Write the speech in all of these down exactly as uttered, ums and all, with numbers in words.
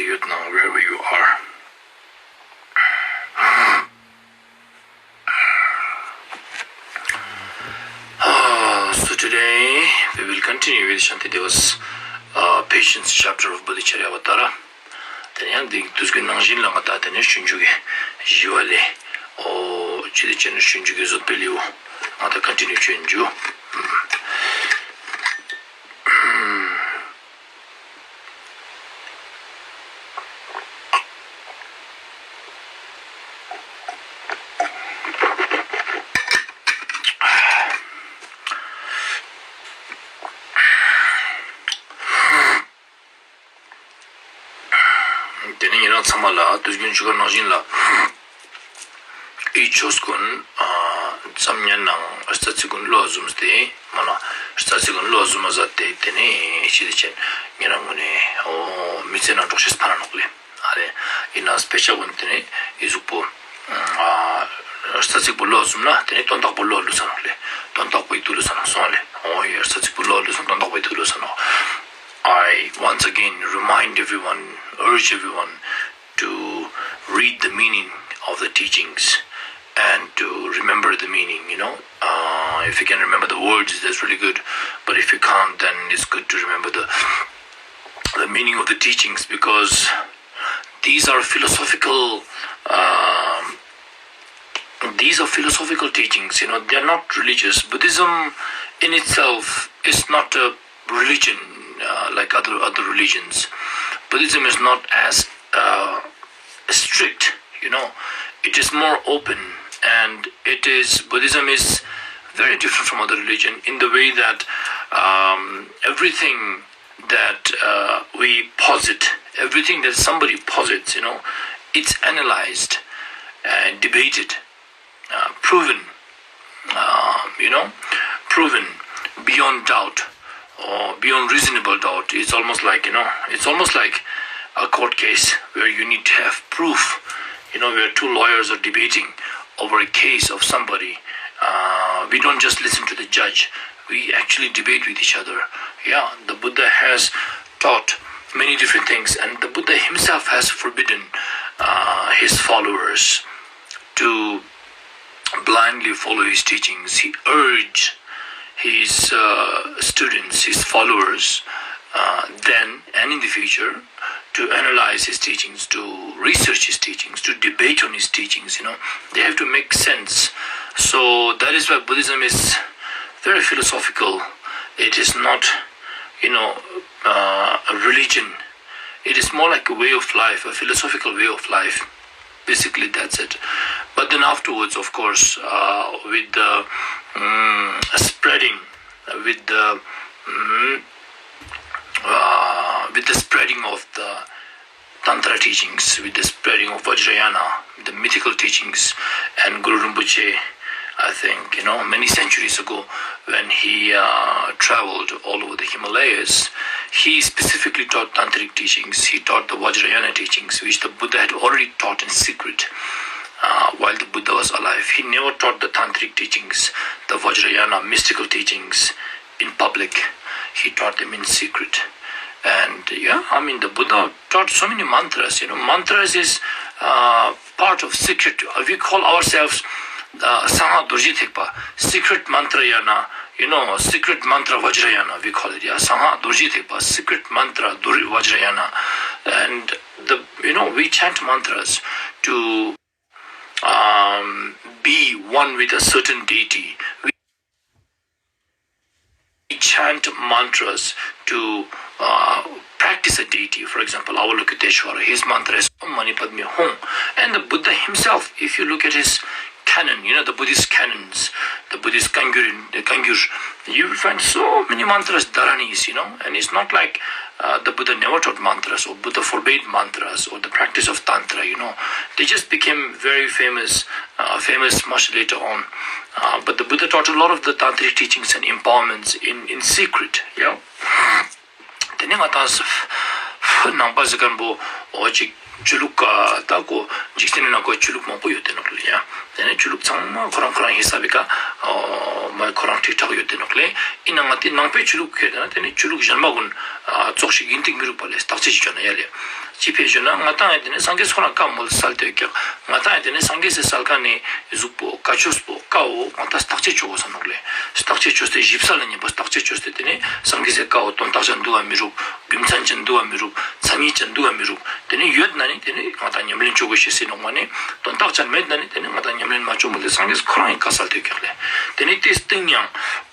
ཡོད་ནང་wherever you are. Uh, so today we will continue with Shantideva's uh, patience chapter of Bodhicharya Vatara. དེ་ཡང་འདི་དུས་ཀྱི་ནང་བཞིན་ལ་ང་ད་དེ་ནས་སྤྱོད་འཇུག་གི་བཞི་བ་ལས་ཨོ་ཅི་དེ་ཅན་སྤྱོད་འཇུག་གི་བཟོད་པའི་ལེའུ་ང་ད་ཀོན་ཊི་ནིའུ་སྤྱོད་འཇུག་དེ་ནས་ཉེ་རང་ཚང་མ་ལ་དུས་རྒྱུན་ཆུ་ཁ་ནང་བཞིན་ལ། ཨི་ཆོས་ཀུན་ཙམ་ཉན་ནང་རྩ་ཚིག་ཀུན་བློ་ཟུམ་སྟེ་མ་ན་རྩ་ཚིག་ཀུན་བློ་ཟུམ་མ་ཟ་སྟེ་དེ་ནས་ཤི་དེ་ཆེན་ཉེ་རང་ངོ་ནས་ཨོ་མི་ཚེ་ནང་འགྲོགས་ཤེས་ཕ་ར་ནོག་ལེ། ཨ་རེ་ཡིན་ན་སྤེ་ཆ་ཀུན་དེ་ནས་ཨི་གཟུགས་པོ་རྩ་ཚིག་པོ་བློ་ཟུམ་ན་དེ་ནས་དོན་དག་པོ་བློ་ལུས་ས་ནོག་ལེ། དོན་དག་པོ་ཡིག་ཏུ་ལུས་ས་ནོག་སོང་ལེ། ཨོ་ཡ་རྩ་ཚིག་པོ་བློ་ལུས་ས་དོན་དག་པོ་ཡིག་ཏུ་ལུས་ས་ནོག I once again remind everyone, urge everyone to read the meaning of the teachings and to remember the meaning, you know. Uh, if you can remember the words, that's really good. But if you can't, then it's good to remember the, the meaning of the teachings because these are philosophical um, these are philosophical teachings, you know, they're not religious. Buddhism in itself is not a religion uh, like other other religions. Buddhism is not as uh, strict, you know. It is more open, and it is Buddhism is very different from other religion in the way that um, everything that uh, we posit, everything that somebody posits, you know, it's analyzed, uh, debated, uh, proven, uh, you know, proven beyond doubt or beyond reasonable doubt. It's almost like, you know, it's almost like a court case where you need to have proof, you know, where two lawyers are debating over a case of somebody. Uh, we don't just listen to the judge, we actually debate with each other. Yeah, the Buddha has taught many different things, and the Buddha himself has forbidden uh, his followers to blindly follow his teachings. He urged his uh, students, his followers, uh, then and in the future, to analyze his teachings, to research his teachings, to debate on his teachings. You know, they have to make sense. So that is why Buddhism is very philosophical. It is not, you know, uh, a religion. It is more like a way of life, a philosophical way of life. Basically, that's it. But then afterwards, of course, uh, with the um, spreading, with the um, uh, with the spreading of the Tantra teachings, with the spreading of Vajrayana, the mythical teachings, and Guru Rinpoche, I think, you know, many centuries ago, when he uh, traveled all over the Himalayas, he specifically taught tantric teachings. He taught the Vajrayana teachings, which the Buddha had already taught in secret uh, while the Buddha was alive. He never taught the tantric teachings, the Vajrayana mystical teachings in public. He taught them in secret. And yeah, I mean, the Buddha taught so many mantras. You know, mantras is uh, part of secret. We call ourselves uh, Sangha Dorji Thekpa, secret mantra yana, you know, secret mantra Vajrayana, we call it, yeah, Sangha Dorji Thekpa, secret mantra Vajrayana. And the, you know, we chant mantras to um, be one with a certain deity. We chant mantras to uh, practice a deity. For example, Avalokiteshvara, his mantra is Om Mani Padme Hum. And the Buddha himself, if you look at his canon, you know, the Buddhist canons, the Buddhist Kangyur, the Kangyur, you will find so many mantras, dharanis, you know, and it's not like uh, the Buddha never taught mantras or Buddha forbade mantras or the practice of Tantra, you know. They just became very famous, uh, famous much later on. Uh, but the Buddha taught a lot of the tantric teachings and empowerments in, in secret, you know. དེ་ནས་ང་ཏང་ནང་པ་ཟེར་མཁན་པོ་འོ་ཅིག་ཆོས་ལུགས་ཀ་ད་ཀོ་འཇིག་རྟེན་ནང་ཀོ་ཆོས་ལུགས་མང་པོ་ཡོད་དེ་ནོག་ལེ་ཡ། དེ་ནས་ཆོས་ལུགས་ཚང་མ་ཁོ་རང་ཁོ་རང་ཧི་ས་བི་ཀ་མ་ཁོ་རང་ཁྲིག་ཁྲག་ཡོད་དེ་ནོག་ལེ། ཡིན་ན་ང་ཏི་ནང་པའི་ཆོས་ལུགས་ཁྱེར་དེ་ན་དེ་ནས་ཆོས་ལུགས་གཞན་མ་ཀུན་ཙོགས་ཤིག་ཡིན་ཏིག་མི་རུག་པ་ལེ་བརྟག་དཔྱད་ཅིག་བྱོས་ན་ཡ་ལེ། ཅི་ཕེ་ཞུ་ན་ང་ཏང་ཡང་དེ་ནས་སངས་རྒྱས་ཁོ་རང་བཀའ་མོལ་སལ་ཏེ་ཀྱག་ང་ཏང་ཡང་དེ་ནས་སངས་རྒྱས་སི་སལ་ཁ་ནས་གཟུགས་པོ་བཀའ་ཆོས་པོ་བཀའ་འོ་ང་ཏང་བརྟག་དཔྱད་ཆོ་གོ་ས་ནོག་ལེ། བརྟག་དཔྱད་ཆོས་ཏེ་ཞིབ་ས་ལ་ཉན་པོ་བརྟག་དཔྱད་ཆོས་ཏེ་དེ་ནས་སངས་རྒྱས་སི་བཀའ་འོ་དོན་དག་ཅན་འདུག་བ་མི་རུག་རྒྱུ་མཚན་ཅན་འདུག་བ་མི་རུག་མཚན་ཉིད་ཅན་འདུག་བ་མི་རུག་དེ་ནས་ཡོད་ན་ནི་དེ་ནས་ང་ཏང་ཉམས་ལེན་ཆོ་གོ་ཤེས་སི་ནོག་མ་ནི་དོན་དག་ཅན་མེད་ན་ནི་དེ་ནས་ང་ཏང་ཉམས་ལེན་མ་ཆོ་མོ་ལེ། སངས་རྒྱས་ཁོ་རང་ཡང་བཀའ་སལ་ཏེ་ཀྱག་ལེ། དེ་ནས་དེ་སྟེང་ཡང་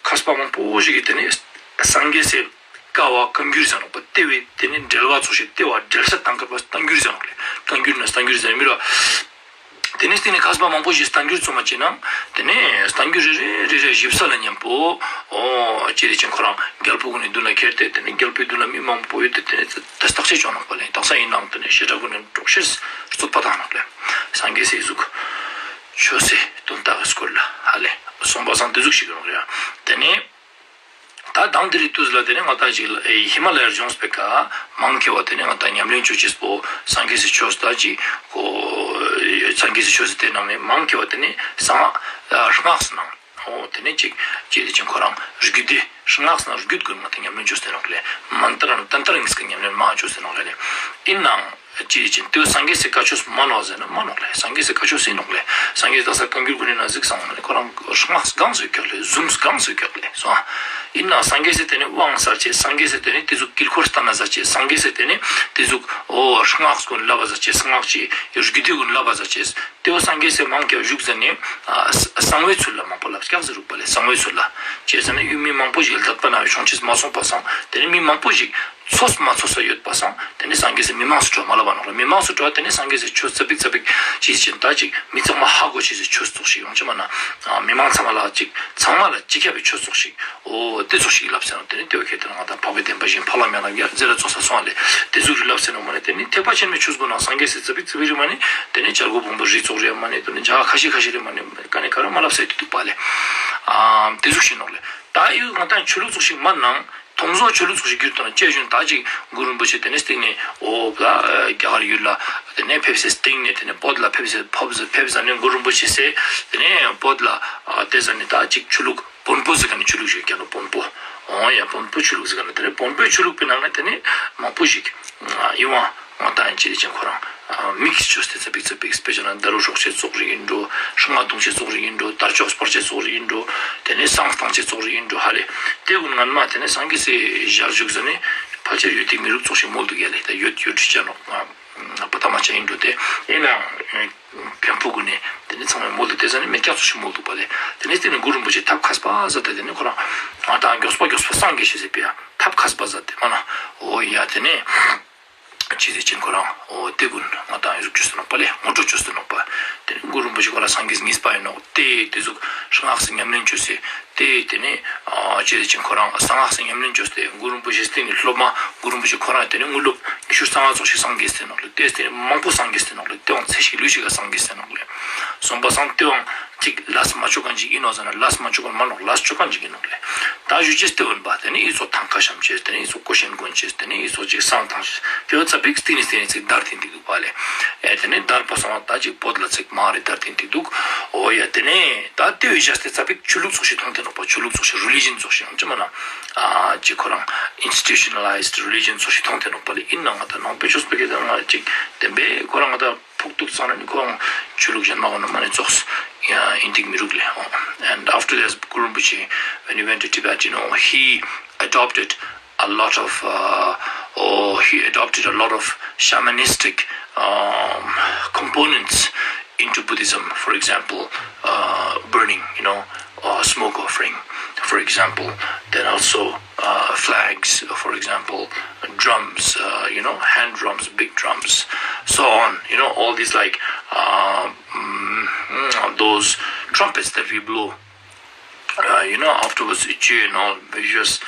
མཁས་པ་མང་པོ་ཞིག་གིས་དེ་ནས་སངས་རྒྱས་སི་བཀའ་བ་བཀའ་འགྱུར་ཟེར་ནོག་པ། ལྟེ་བའི་དེ་ནི་འགྲེལ་བ་ཚོགས་ཤིག་ལྟེ་བ་འགྲེལ་བཤད་བཏང་ཁ་པ་བསྟན་འགྱུར་ཟེར་ནོག་ལེ། བསྟན་འགྱུར་ན་བསྟན་འགྱུར་ཟེར་མི་ར། དེ་ནི་སྟེང་ནས་མཁས་པ་མང་པོ་ཞིག་བསྟན་འགྱུར་ཚོགས་མ་བྱས་ན། དེ་ནི་བསྟན་འགྱུར་རེ་རེ་རེ་རེ་ཞིབ་ས་ལ་མཉམ་པོ། ཨོ། ཅི་རེ་ཅན་ཁོ་རང་རྒྱལ་པོ་ཀུན་ནི་མདུན་ལ་ཁྱེར་ཏེ་དེ་ནི་རྒྱལ་པོའི་མདུན་ལ་མི་མང་པོ་ཡོད་དེ་དེ་ནི་དེ་བརྟག་དཔྱད་བྱོན་ནོག་པ་ལེ། དག་ས་ཡིན་ནའང་དེ་ནི་བཤད་གྲྭ་ཀུན་ནི་འགྲོགས་ཤེས་རྩོད་པ་དང་ནོག་ལེ། སངས་རྒྱས་སི་གཟུགས། ཆོས་སི་དོན་དག་གི་སྐོར་ལ་ཧ་ལེ། གསུངས་པ་སང་དེ་ཟུག་ཞིག་ཡོང་རེད། དེ་ནི། ད་དང་དེ་རིང་དུས་ལ་དེ་ནས་ང་ཏང་ཅིག་ལ་ཨེ་ཧི་མ་ལ་ཡར་ལྗོངས་པའི་ཀ་མང་ཆེ་བ་དེ་ནས་ང་ཏང་ཉམས་ལེན་ཆོས་ཅེས་པོ་སངས་རྒྱས་སི་ཆོས་ད་ཅིག་གོ། སངས་རྒྱས་སི་ཆོས་སི་དེ་ནང་ནས་མང་ཆེ་བ་དེ་ནས་གསང་སྔགས་སི་ནང་། ཨོ་དེ་ནས་ཅིག་ཅིག་དེ་ཅིག་ཁོ་རང་རྒྱུད་སྡེ་སྔགས་སི་ནང་རྒྱུད་ཀུན་ང་ཏང་ཉམས་ལེན་ཆོས་སི་ནོག་ལེ། མན་ཏྲ་ཏན་ཏྲ་ངིས་ཀ་ཉམས་ལེན་མ་ཆོས་སི་ནོག་ལེ། ཡིན་ནའང་། ཅི་ཡི་ཅིན་ཏེ་སངས་རྒྱས་སི་བཀའ་ཆོས་མ་ནོག་ཟེར་ན་མ་ནོག་ལེ། སངས་རྒྱས་སི་བཀའ་ཆོས་ཟེར་ནོག་ལེ། སངས་རྒྱས་དག་ས་བཀའ་འགྱུར་ཀུན་ནི་ན་གཟིགས་སང་མ་ནི་ཁོ་རང་སྔགས་སྒང་ཟེར་ཀྱག་ལེ། གཟུངས་སྒང་ཟེར་ཀྱག་ལེ་སོ། ཡིན་ན་སངས་རྒྱས་སི་དེ་ནི་དབང་གསལ་བྱེད། སངས་རྒྱས་སི་དེ་ནི་དེ་ཟུག་དཀྱིལ་འཁོར་བལྟ་ན་གསལ་བྱེད། སངས་རྒྱས་སི་དེ་ནི་དེ་ཟུག་ཨོ་སྔགས་ཀུན་བསླབ་པ་གསལ་བྱེད། སྔགས་ཀྱི་རྒྱུད་སྡེ་ཀུན་བསླབ་པ་གསལ་བྱེད། ཏེ་བོ་སངས་རྒྱས་སི་མང་ཆེ་བ་བཞུགས་ཟེར་ནི། ཨ་གསང་བའི་ཚུལ་ལ་མང་པོ་ལབ་ཀྱག་ཟེར་རུག་པ་ལེ། གསང་བའི་ཚུལ་ལ། ཅེས་ཟེར་ན་ཡུལ་མི་མང་པོ་ཞིག་ལ་དད་པ་ན་བའི་བྱུང་ཆེས་མ་སོང་པ་སང་དེ་ནི་མི་མང་པོ་ཞིག་ཚོས་མ་ཚོས་ས་ཡོད་པ་སང་དེ་ནི་སངས་རྒྱས་སི་མི་མང་སུ་འགྲོ་མ་ལབ་པ་ནོག་ལེ། མི་མང་སུ་འགྲོ་དེ་ནི་སངས་རྒྱས་སི་ཆོས་ཙ་པིག་ཙ་པིག་ཅིག་ཅིག་ད་ཅིག་མི་ཚང་མ་ཧ་གོ་ཆེས་སི་ཆོས་ཚོགས་ཤིག་ཡོང་ཆེ་མ་ན། མི་མང་ཚང་མ་ལ་ཅིག་ཚང་མ་ལ་ཅིག་ཁྱབ་པའི་ཆོས་ཚོགས་ཤིག་ཨོ་དེ་ཚོགས་ཤིག་ལབ་ཟེར་ན་དེ་ནི་དེ་བོ་ཁྱེད་དེ་ང་དང་འཕགས་པའི་བདེན་པ་བཞིན་འཕགས་ལམ་ཡང་ན་ཡ་རྫས་ལ་ཚོགས་ས་སོང་ལེ། དེ་ཚོགས་ཤིག་ལབ་ཟེར་ན་མ་ནི་དེ་ནི་ཐེག་པ་ཆེན་མོའི་ཆོས་སྒོ་ནང་སངས་རྒྱས་སི་ཙ་པིག་ཙ་པིག་རེ་མ་ནི་དེ་ནི་བྱ་རྒོད་ཕུང་པོ་རི་ཚོགས་རེ་མ་ནི་དེ་ནི་འཇའ་ཁ་ཤས་ཁ་ཤས་རེ་མ་ནི་ཀ་ནི་ཀ་ར་མ་ལབ་ས་དེ་འདུག་པ་ལེ། ཨ་དེ་ཚོགས་ཤིག་ནོག་ལེ། ད་ཡུལ་ང་དང་ཆོས་ལུགས་ཚོགས་ཤིག་མ་ནང་། མཐོང་བཟོ་ཆོས་ལུགས་ཚོགས་ཤིག་གྱུར་དང་བཅས་བཞིན་ད་ཅིག་གུ་རུ་རིན་པོ་ཆེ་དེ་ནས་སྟེང་ནས་འོ་ད་རྒྱ་གར་ཡུལ་ལ་དེ་ནས་ཕེབས་སའི་སྟེང་ནས་དེ་ནས་བོད་ལ་ཕེབས་སའི་ཕོབ་ཕེབས་ས་ནས་གུ་རུ་རིན་པོ་ཆེ་སའི་དེ་ནས་བོད་ལ་དེ་ས་ནས་ད་ཅིག་ཆོས་ལུགས་བོན་པོ་ཟེར་ག་ནས་ཆོས་ལུགས་ཤིག་རྒྱ་ནོ་བོན་པོ། འོ་ཡ་བོན་པོ་ཆོས་ལུགས་ཟེར་ག་ནས་དེ་ནས་བོན་པོའི་ཆོས་ལུགས་པའི་ནང་ནས་དེ་ནས་མང་པོ་ཞིག་ཡིན་བ་ང་ད་ཡང་ཅི་རེད་ཅན་ཁོ་རང་། མིག་ཆོས་དེ་ཚ་པིག་ཚ་པིག་སྤེ་ཆ་ན་ད་རུ་སྲོག་ཆེ་ཙོག་རིག་ཡིན་འགྲོ། ཧྲི་ང་དུང་ཆེ་ཙོག་རིག་ཡིན་འགྲོ། དར་ལྕོག་སྤར་ཆེ་ཙོག་རིག་ཡིན་འགྲོ། དེ་ནས་སང་སྟང་ཆེ་ཙོག་རིག་ཡིན་འགྲོ་ཧ་ལེ། དེ་ཀུན་ངན་མ་དེ་ནས་སངས་རྒྱས་སི་ཞལ་བཞུགས་ཟ་ནས་ཕལ་ཆེར་ཡོད་དེ་མི་རུག་ཙོག་ཞིག་མོལ་འདུག་ཡ་ལེ། ད་ཡོད་ཡོད་ཁྲི་ཆ་ནོག་པ་ད་མ་ཆ་ཡིན་འགྲོ་དེ་ཡིན་ན། མཁན་པོ་ཀུན་ནས་དེ་ནས་ཚང་མས་མོལ་འདུག་དེ་ཟ་ནས་མེད་ཀྱག་ཙོག་ཞིག་མོལ་འདུག་པ་ལེ། དེ་ནས་དེ་ནས་གུ་རུ་རིན་པོ་ཆེ་ཐབས་མཁས་པ་ཟ་དེ་དེ་ནས་ཁོ་རང་ང་དང་མགྱོགས་པ་མགྱོགས་པ་སངས་རྒྱས་ཤེས་ཟེར་པས་ཐབས་མཁས་པ་ཟ་དེ་མ་ན་འོ་ཡ་དེ་ནས། ཅི་ཟེར་ཅིན་ཁོ་རང་འོ་དེ་ཀུན་ང་དང་ཡོད་ཅོས་ཟེར་ནོག་པ་ལེ། ངོ་སྤྲོད་ཅོས་ཟེར་ནོག་པ། དེ་ནི་གུ་རུ་རིན་པོ་ཆེ་ཁོ་རང་སངས་རྒྱས་ངེས་པ་ཡིན་ནོག་དེ་དེ་ཟུག་སྔགས་སི་ཉམས་ལེན་ཅོས་སེ། དེ་དེ་ནི་ཅི་ཟེར་ཅིན་ཁོ་རང་གསང་སྔགས་སི་ཉམས་ལེན་ཅོས་སེ་གུ་རུ་རིན་པོ་ཆེ་སྟེང་ནས་སློབ་མ་གུ་རུ་རིན་པོ་ཆེ་ཁོ་རང་དེ་ནི་དངོས་སློབ་ཉི་ཤུ་རྩ་ལྔ་ཙོགས་ཤིག་སངས་རྒྱས་ཟེར་ནོག་ལེ། དེ་དེ་ནི་མང་པོ་སངས་རྒྱས་ཟེར་ནོག་ལེ། དེའང་ཚེ་ཞིག་ལུས་ཤིག་ག་སངས་རྒྱས་ཟེར་ནོག་ལེ། སོང་པ་སང་དེའང་ཅིག་ལས་མ་ཆོག་གང་ཅིག་ཡིན་ནོག་ཟེར་ན་ལས་མ་ཆོག་གང་མ་ནོག་ལས་ཆོག་གང་ཅིག་ཡིན་ནོག་ལེ། ད་ཞུ་ཅེས་དེ་འོན་པ་དེ་ནི་ཨི་ཚོ་ཐང་ཁ་ཤམ་ཅེས་དེ་ནི་ཨི་ཚོ་ཀོ་ཤན་གོན་ཅེས་དེ་ནི་ཨི་ཚོ་ཅིག་སང་ཐང་ཅེས་དེ་བ་ཚ་པིག་སྟིང་ནི་སྟིང་ནི་ཅིག་དར་ཐིང་ཐིང་འདུག་པ་ལེ། ཨེ་དེ་ནི་དར་པ་སོང་བ་ད་ཅིག་བོད་ལ་ཚིག་མ་རེ་དར་ཐིང་ཐིང་འདུག་འོ་ཡ་དེ་ནི་ད་དེ་བའི་ཞག་སྟེ་ཚ་པིག་ཆོས་ལུགས་ཚོགས་ཤིག་མཐོང་དེ་ནོག་པ། ཆོས་ལུགས་ཚོགས་ཤིག་རི་ལི་ཇན་ཚོགས་ཤིག་ཡང་ཅི་མ་ན་ཨ་ཅིག་ཁོ་རང་institutionalized religion་ཚོགས་ཤིག་མཐོང་དེ་ནོག་པ་ལེ། ཡིན་ན་ང་ད་ནང་པའི་ཆོས་པའི་གི་ད་ང་ཅིག་བདེན་པའི་ཁོ་རང་ང་ད། ཕུག་ཏུ་ཚང་ནི་ཁོང་ཆོས་ལུགས་གཞན་མ་གོ་ན་མ་ནི་ཙོགས། ཡིན་ཏིག་མི་རུག་ལེ། And after this, Guru Rinpoche, when he went to Tibet, you know, he adopted a lot of, uh, oh, he adopted a lot of shamanistic um, components into Buddhism. For example, uh, burning, you know, uh, smoke offering, for example. Then also uh, flags, for example, drums, uh, you know, hand drums, big drums, so on. You know, all these like uh, mm, mm, those trumpets that we blow. Uh, you know, afterwards, Ichi and all, because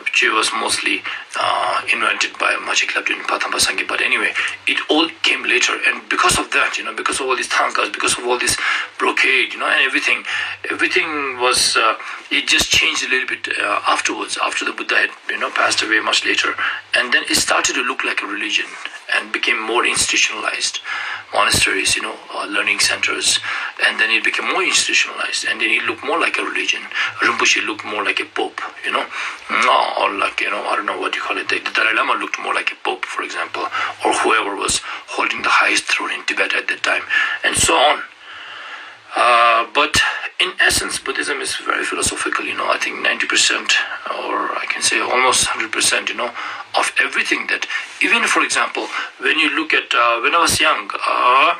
Ichi was mostly uh, invented by Machi Club in Patamba Sangha. But anyway, it all came later. And because of that, you know, because of all these tankas, because of all this brocade, you know, and everything, everything was, uh, it just changed a little bit uh, afterwards, after the Buddha had, you know, passed away much later. And then it started to look like a religion and became more institutionalized. Monasteries, you know, uh, learning centers, And then it became more institutionalized, and then it looked more like a religion. Rinpoche looked more like a pope, you know, or like, you know, I don't know what you call it. The Dalai Lama looked more like a pope, for example, or whoever was holding the highest throne in Tibet at that time, and so on. Uh, but in essence, Buddhism is very philosophical. You know, I think ninety percent, or I can say almost hundred percent, you know, of everything that, even for example, when you look at, uh, when I was young, uh,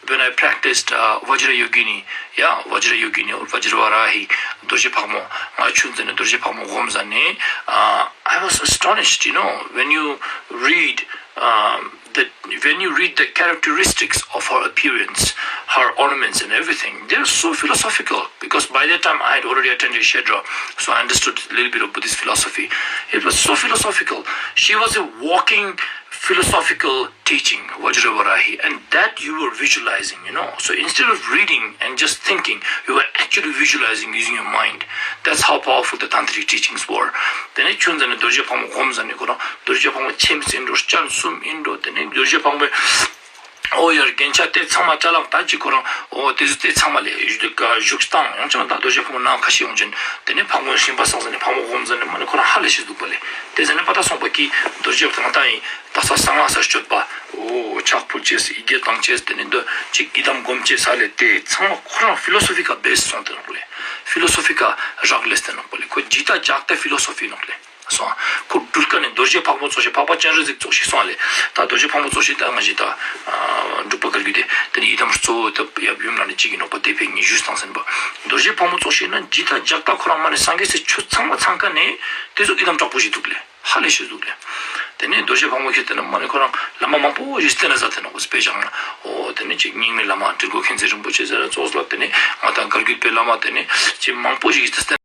when I practiced, uh, Vajrayogini, yeah, Vajrayogini or Vajravarahi, Dorje Phangmo, uh, Chunzane Dorje Phangmo Gomzane, uh, I was astonished, you know, when you read, um, the, when you read the characteristics of her appearance, her ornaments and everything, they're so philosophical, because by that time I had already attended Shedra, so I understood a little bit of Buddhist philosophy. It was so philosophical. She was a walking philosophical teaching, Vajravarahi, and that you were visualizing, you know. So instead of reading and just thinking, you were actually visualizing using your mind. That's how powerful the tantric teachings were. Then it turns into Dorje Phangmo Gomzane, Dorje Phangmo Chem Sin Rosh Chan Sum Indo, then it Dorje Phangmo, oh, your Gencha Te Tsama Chalam Tachi Koran, oh, this is Te Tsama Le, Jukstan, Yangchang, Dorje Phangmo Nan Kashi Yongchen, then it Phangmo Shimba Sang, Phangmo Gomzane, Mani Koran Hale Shidupale. There's an Pata Sombaki, Dorje Phangtai, ད་ས་གསང་སྔགས་སར་སྤྱོད་པ། འོ་ཕྱག་ཕུལ་བྱས་ཡི་གེ་བཏང་བྱས་དེ་ནས་འདི་ཅིག་ཡི་དམ་སྒོམ་བྱས་ས་ལས་དེ་ཚང་མ་ཁོ་རང་ཕི་ལོ་སོ་ཕི་ཀ་བེ་སི་སོང་དེ་ནོག་ལེ། ཕི་ལོ་སོ་ཕི་ཀ་རག་ལས་དེ་ནོག་པ་ལེ། ཁོ་ཇི་ལྟ་ཇག་ལྟ་ཕི་ལོ་སོ་ཕི་ནོག་ལེ། སོང་ཁོ་འགྲུལ་ཀ་ནས་རྡོ་རྗེ་ཕག་མོ་ཚོགས་ཤིག་འཕགས་པ་སྤྱན་རས་གཟིགས་ཚོགས་ཤིག་སོང་ལེ། ད་རྡོ་རྗེ་ཕག་མོ་ཚོགས་ཤིག་ད་ང་ཞིག་ད་འབྲུག་པ་བཀའ་བརྒྱུད་དེ་དེ་ནས་ཡི་དམ་གཙོ་བོ་ད་ཡབ་ཡུམ་ལ་ནི་གཅིག་ཡིན་ནོག་པ་དེ་ཕན་ཉི་ཤུ་སྟངས་ཟིན་པ། རྡོ་རྗེ་ཕག་མོ་ཚོགས་ཤིག་ན་ཇི་ལྟ་ཇག་ལྟ་ཁོ་རང་མ་ནས་སངས་རྒྱས་སི་ཆོས་ཚང་མ་ཚང་ཀ་ནས་དེ་ཚོ་ཡི་དམ་དྲག་པོ་ཞིག་འདུག་ལེ། ཧ་ལས་ཤེས་འདུག་ལེ། དེ་ནས་རྡོ་རྗེ་ཕག་མོ་ཁྱེད་དེ་ན་མ་ནས་ཁོ་རང་བླ་མ་མང་པོ་ཞིག་བསྟེན་ན་ཟ་དེ་ནོག་པ་དཔེ་བཞག་ན། འོ་དེ་ནས་ཅིག་རྙིང་མའི་བླ་མ་དྲིལ་མགོ་མཁྱེན་བརྩེ་རིན་པོ་ཆེ་ཟེར་ར་ཙོགས་ལ་དེ་ནས་ང་དང་བཀའ་བརྒྱུད་པའི་བླ་མ་དེ་ནས་ཅིག་མང་པོ་ཞིག་བསྟེན་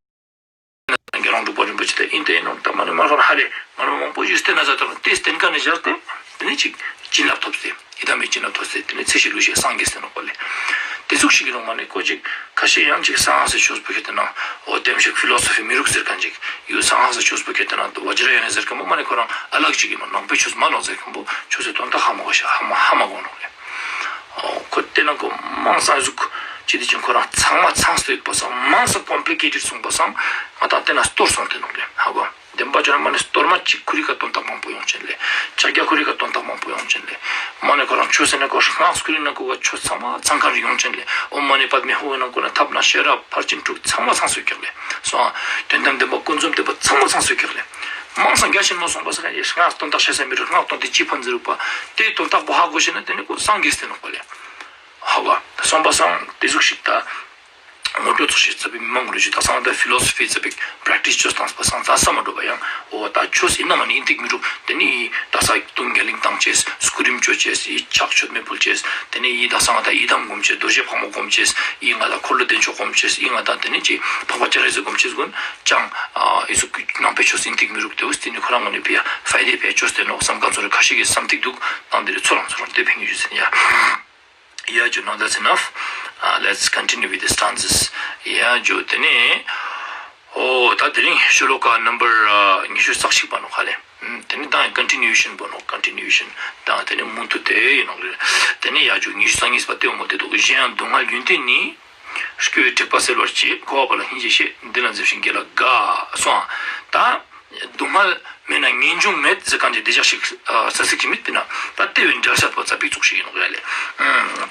ན་དགེ་སློང་འབྲུག་པ་རིན་པོ་ཆེ་དེ་ཨིན་དེ་ཨིན་ནོ་ད་མ་ནས་མ་ཁོ་རང་ཧ་ལས་མ་ནས་མང་པོ་ཞིག་བསྟེན་ན་ཟ་དེ་ནོག་དེ་བསྟེན་ཀ་ནས་བཞག་སྟེ་དེ་ནས་ཅིག་བྱིན་རླབས་ཐོབ་སྟེ། ཡི་དམ་མེད་ཅིག་ན་ཐོ་སེ་དེ་ནས་ཚེ་ཤི་ལུས་ཤི་སངས་རྒྱས་སེ་ནོག་པ་ལེ། དེ་ཟུག་ཤིག་གི་ནོག་མ་ནི་ཀོ་ཅིག་ཁ་ཤས་ཡང་ཅིག་སངས་སེ་ཆོས་པོ་ཁྱེད་དེ་ན་འོ་དེམ་ཞིག་ཕི་ལོ་སོ་ཕི་མི་རུག་ཟེར་མཁན་ཅིག་ཡོད། སངས་སེ་ཆོས་པོ་ཁྱེད་དེ་ན་བ་ཇི་ར་ཡ་ནས་ཟེར་མཁན་པོ་མ་ནི་ཁོ་རང་ཨ་ལག་ཅིག་གི་ནོག་ནང་པའི་ཆོས་མ་ནོག་ཟེར་མཁན་པོ་ཆོས་སེ་དོན་དག་ཧ་མ་གོ་ཤ་ཧ་མ་ཧ་མ་གོ་ནོག་ལེ། འོ་ཁོ་དེ་ན་ཀོ་མང་སང་ཟུག་ཅི་དེ་ཅིག་ཁོ་རང་ཚང་མ་ཚང་སྟེ་ཡོད་པ་སང་མང་སང་ཀོམ་པི་ལི་ཀེ་ཊེཌ་སོང་པ་སང་ང་དང་དེ་ན་སྟོར་སོང་དེ་ནོག་ལེ་ཧ་གོ། བདེན་པ་བྱས་ན་མ་ནི་གཏོར་མ་གཅིག་ཁོ་རི་ཀ་དོན་དག་མང་པོ་ཡོང་ཅན་ལེ། ཕྱག་རྒྱ་ཁོ་རི་ཀ་དོན་དག་མང་པོ་ཡོང་ཅན་ལེ། མ་ནི་ཁོ་རང་ཆོས་ཟེར་ན་ཁོ་སྔགས་ཁོ་རི་ན་ཁོ་བ་ཆོས་ཚང་མ་ཚང་ཁ་རི་ཡོང་ཅན་ལེ། ཨོཾ་མ་ཎི་པདྨེ་ཧཱུྃ་ན་ཁོ་ན་ཐབས་ན་ཤེས་རབ་ཕར་ཕྱིན་དྲུག་ཚང་མ་ཚང་སོ་ཀྱག་ལེ། སོང་དོན་དམ་བདེན་པ་ཀུན་རྫོབ་བདེན་པ་ཚང་མ་ཚང་སོ་ཀྱག་ལེ། མང་སང་རྒྱ་ཆེན་མོ་སོང་པ་ས་ཀ་ཡེ་སྔགས་དོན་དག་ཤེས་ས་མི་རུ་སྔགས་དོན་དེ་ཅི་ཕན་ཟེར་རུ་པ་དེ་དོན་དག་པོ་ཧ་གོ་ཤེས་ན་དེ་ནི་ཁོ་སངས་རྒྱས་ཟེར་ནོག་པ་ལེ། ཧ་བ། སོང་པ་སང་དེ་ཟུག་ཤིག་ད། ངོ་སྤྲོད་ཚོགས་ཤིག་ཚ་བའི་མི་མང་གོ་རེ་ཞུ་ད་སང་ད་ཕི་ལོ་སོ་ཕི་ཚ་བའི་པྲེག་ཊི་སི་ཆོས་དང་པ་སང་ད་ས་མ་འགྲོ་བ་ཡང་འོ་ད་ཆོས་ཨིན་ན་མ་ནི་ཨིན་ཏིག་མི་འགྲུབ་དེ་ནི་ད་ས་དུང་རྒྱ་གླིང་བཏང་ཆེས་སྐུ་རིམ་བཅོ་ཆེས་ཡི་ཕྱག་མཆོད་མེ་ཕུལ་ཆེས་དེ་ནི་ཡི་ད་སང་ད་ཡི་དམ་སྒོམ་ཆེས་རྡོ་རྗེ་ཕག་མོ་སྒོམ་ཆེས་ཡི་ང་ད་འཁོར་ལོ་བདེ་མཆོག་སྒོམ་ཆེས་ཡི་ང་ད་དེ་ནི་ཅི་འཕགས་པ་སྤྱན་རས་གཟིགས་སྒོམ་ཆེས་ཀུན་ཅང་ཨི་ཟུག་ནང་པའི་ཆོས་ཨིན་ཏིག་མི་འགྲུབ་དེ་འོ་དེ་ནི་ཁོ་རང་ངོ་ནས་ཕི་ཡ་ཕའི་དེ་ཕའི་ཆོས་དེ་ནོག་བསམ་ཁ་ཚོར་ཁ་ཤས་ཀྱི་བསམ་ཏིག་འདུག་ནང་དེ་རེ་ཚོ་རང་ཚོ་རང་དེ་ཕན་གྱི་ཞུ་ཟིན་ཡ། Yeah, you know, that's enough. Uh, let's continue with the stanzas. Yeah, ཇོ་དེ་ནས། ཨོ་ད་དེ་རིང་ཤོ་ལོ་ཀ་number ཉི་ཤུ་རྩ་གཅིག་པ་ནོ་ཁ་ལེ། དེ་ནི་ད་continuation པོ་ནོ་continuation། ད་དེ་ནི་མུ་མཐུད་དེ་ཡིན་ནོ་ལེ། དེ་ནི་ཡ་ཇོ་ཉི་ཤུ་རྩ་གཉིས་པ་དེ་འོ་མོ་དེ་དུ་གཞན་ཡང་སྡུག་བསྔལ་ཡོན་ཏན་ནི། སྐྱོ་བའི་དྲེགས་པ་སེལ་བར་བྱེད། འཁོར་བ་པ་ལ་སྙིང་རྗེ་བསྐྱེད། འདི་ལ་འཛེམ་ཞིང་དགེ་ལ་དགའ། སོང་ད། སྡུག་བསྔལ་མེད་ན་ངེས་འབྱུང་མེད་ཟེར་གང་ཅི་བདེ་འཇགས་ཤིག་ས་སྲིད་ཀྱི་མེད་པས་ན་ད་ལྟེ་བའི་འགྲེལ་བཤད་པོ་ཙ་པིག་ཙོགས་ཤིག་ཡིན་ནོག་ཡ་ལེ།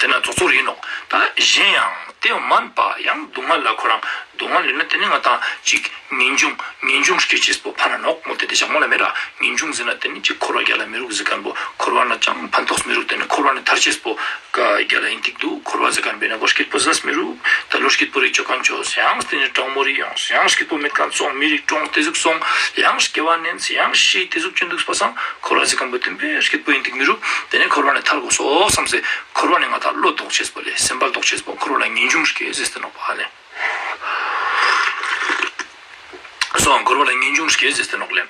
དེ་ན་ཙོག་ཙོག་ཡིན་ནོག་ད་གཞན་ཡང་དེ་མན་པ་ཡང་སྡུག་བསྔལ་ལ་ཁོ་རང་སྡུག་བསྔལ་ཡོད་ན་དེ་ནི་ང་དང་ཅིག་ངེས་འབྱུང་ངེས་འབྱུང་སྐྱེ་ཅེས་པོ་ཕ་ན་ནོག་མོ་དེ་བདེ་འཇགས་མོ་ལ་མེད་ར་ངེས་འབྱུང་ཟེར་ན་དེ་ནི་ཅིག་འཁོར་བ་རྒྱ་ལ་མི་རུག་ཟེར་མཁན་པོ་འཁོར་བ་ན་ཅང་ཕན་ཐོགས་མི་རུག་དེ་ནི་འཁོར་བ་ནས་ཐར་ཅེས་པོ། ཀ་རྒྱ་ལ་ཡིན་ཏིག་འདུག་འཁོར་བ་ཟེར་མཁན་པས་ན་གོ་སྐྱིད་པོ་ཟས་མི་རུག་ད་ལོ་སྐྱིད་པོ་རིག་ཆོག་མཁན་ཆོས་ཡང་སྟེ་ནི་གྲོགས་མོ་རིག་ཡོང་ཡང་སྐྱིད་པོ་མེད་མཁན་ཚོང་མི་རིག་གྲོང་དེ་ཟུག་སོང་ཡང་སྐྱེ་བ་ནན་ཡང་ཤི་དེ་ཟུག་ཅི་འདུག་པ་སང་འཁོར་བ་ཟེར་མཁན་པོ་དེ་འབའ་སྐྱིད་པོ་ཡིན་ཏིག་མི་རུག་དེ་ནས་འཁོར་བ་ནས་ཐར་དགོས་སོ་བསམ་སེ་འཁོར་བ་ནས་ང་ད་བློ་ལྡོག་ཅེས་པོ་ལས་སེམས་པ་ལྡོག་ཅེས་པོ་འཁོར་བ་ལ་ངེས་འབྱུང་སྐྱེ་ཟེར་ཏེ་ནོག་པ་ལས། སོང་འཁོར་བ་ལ་ངེས་འབྱུང་སྐྱེ་ཟེར་ཏེ་ནོག་ལས།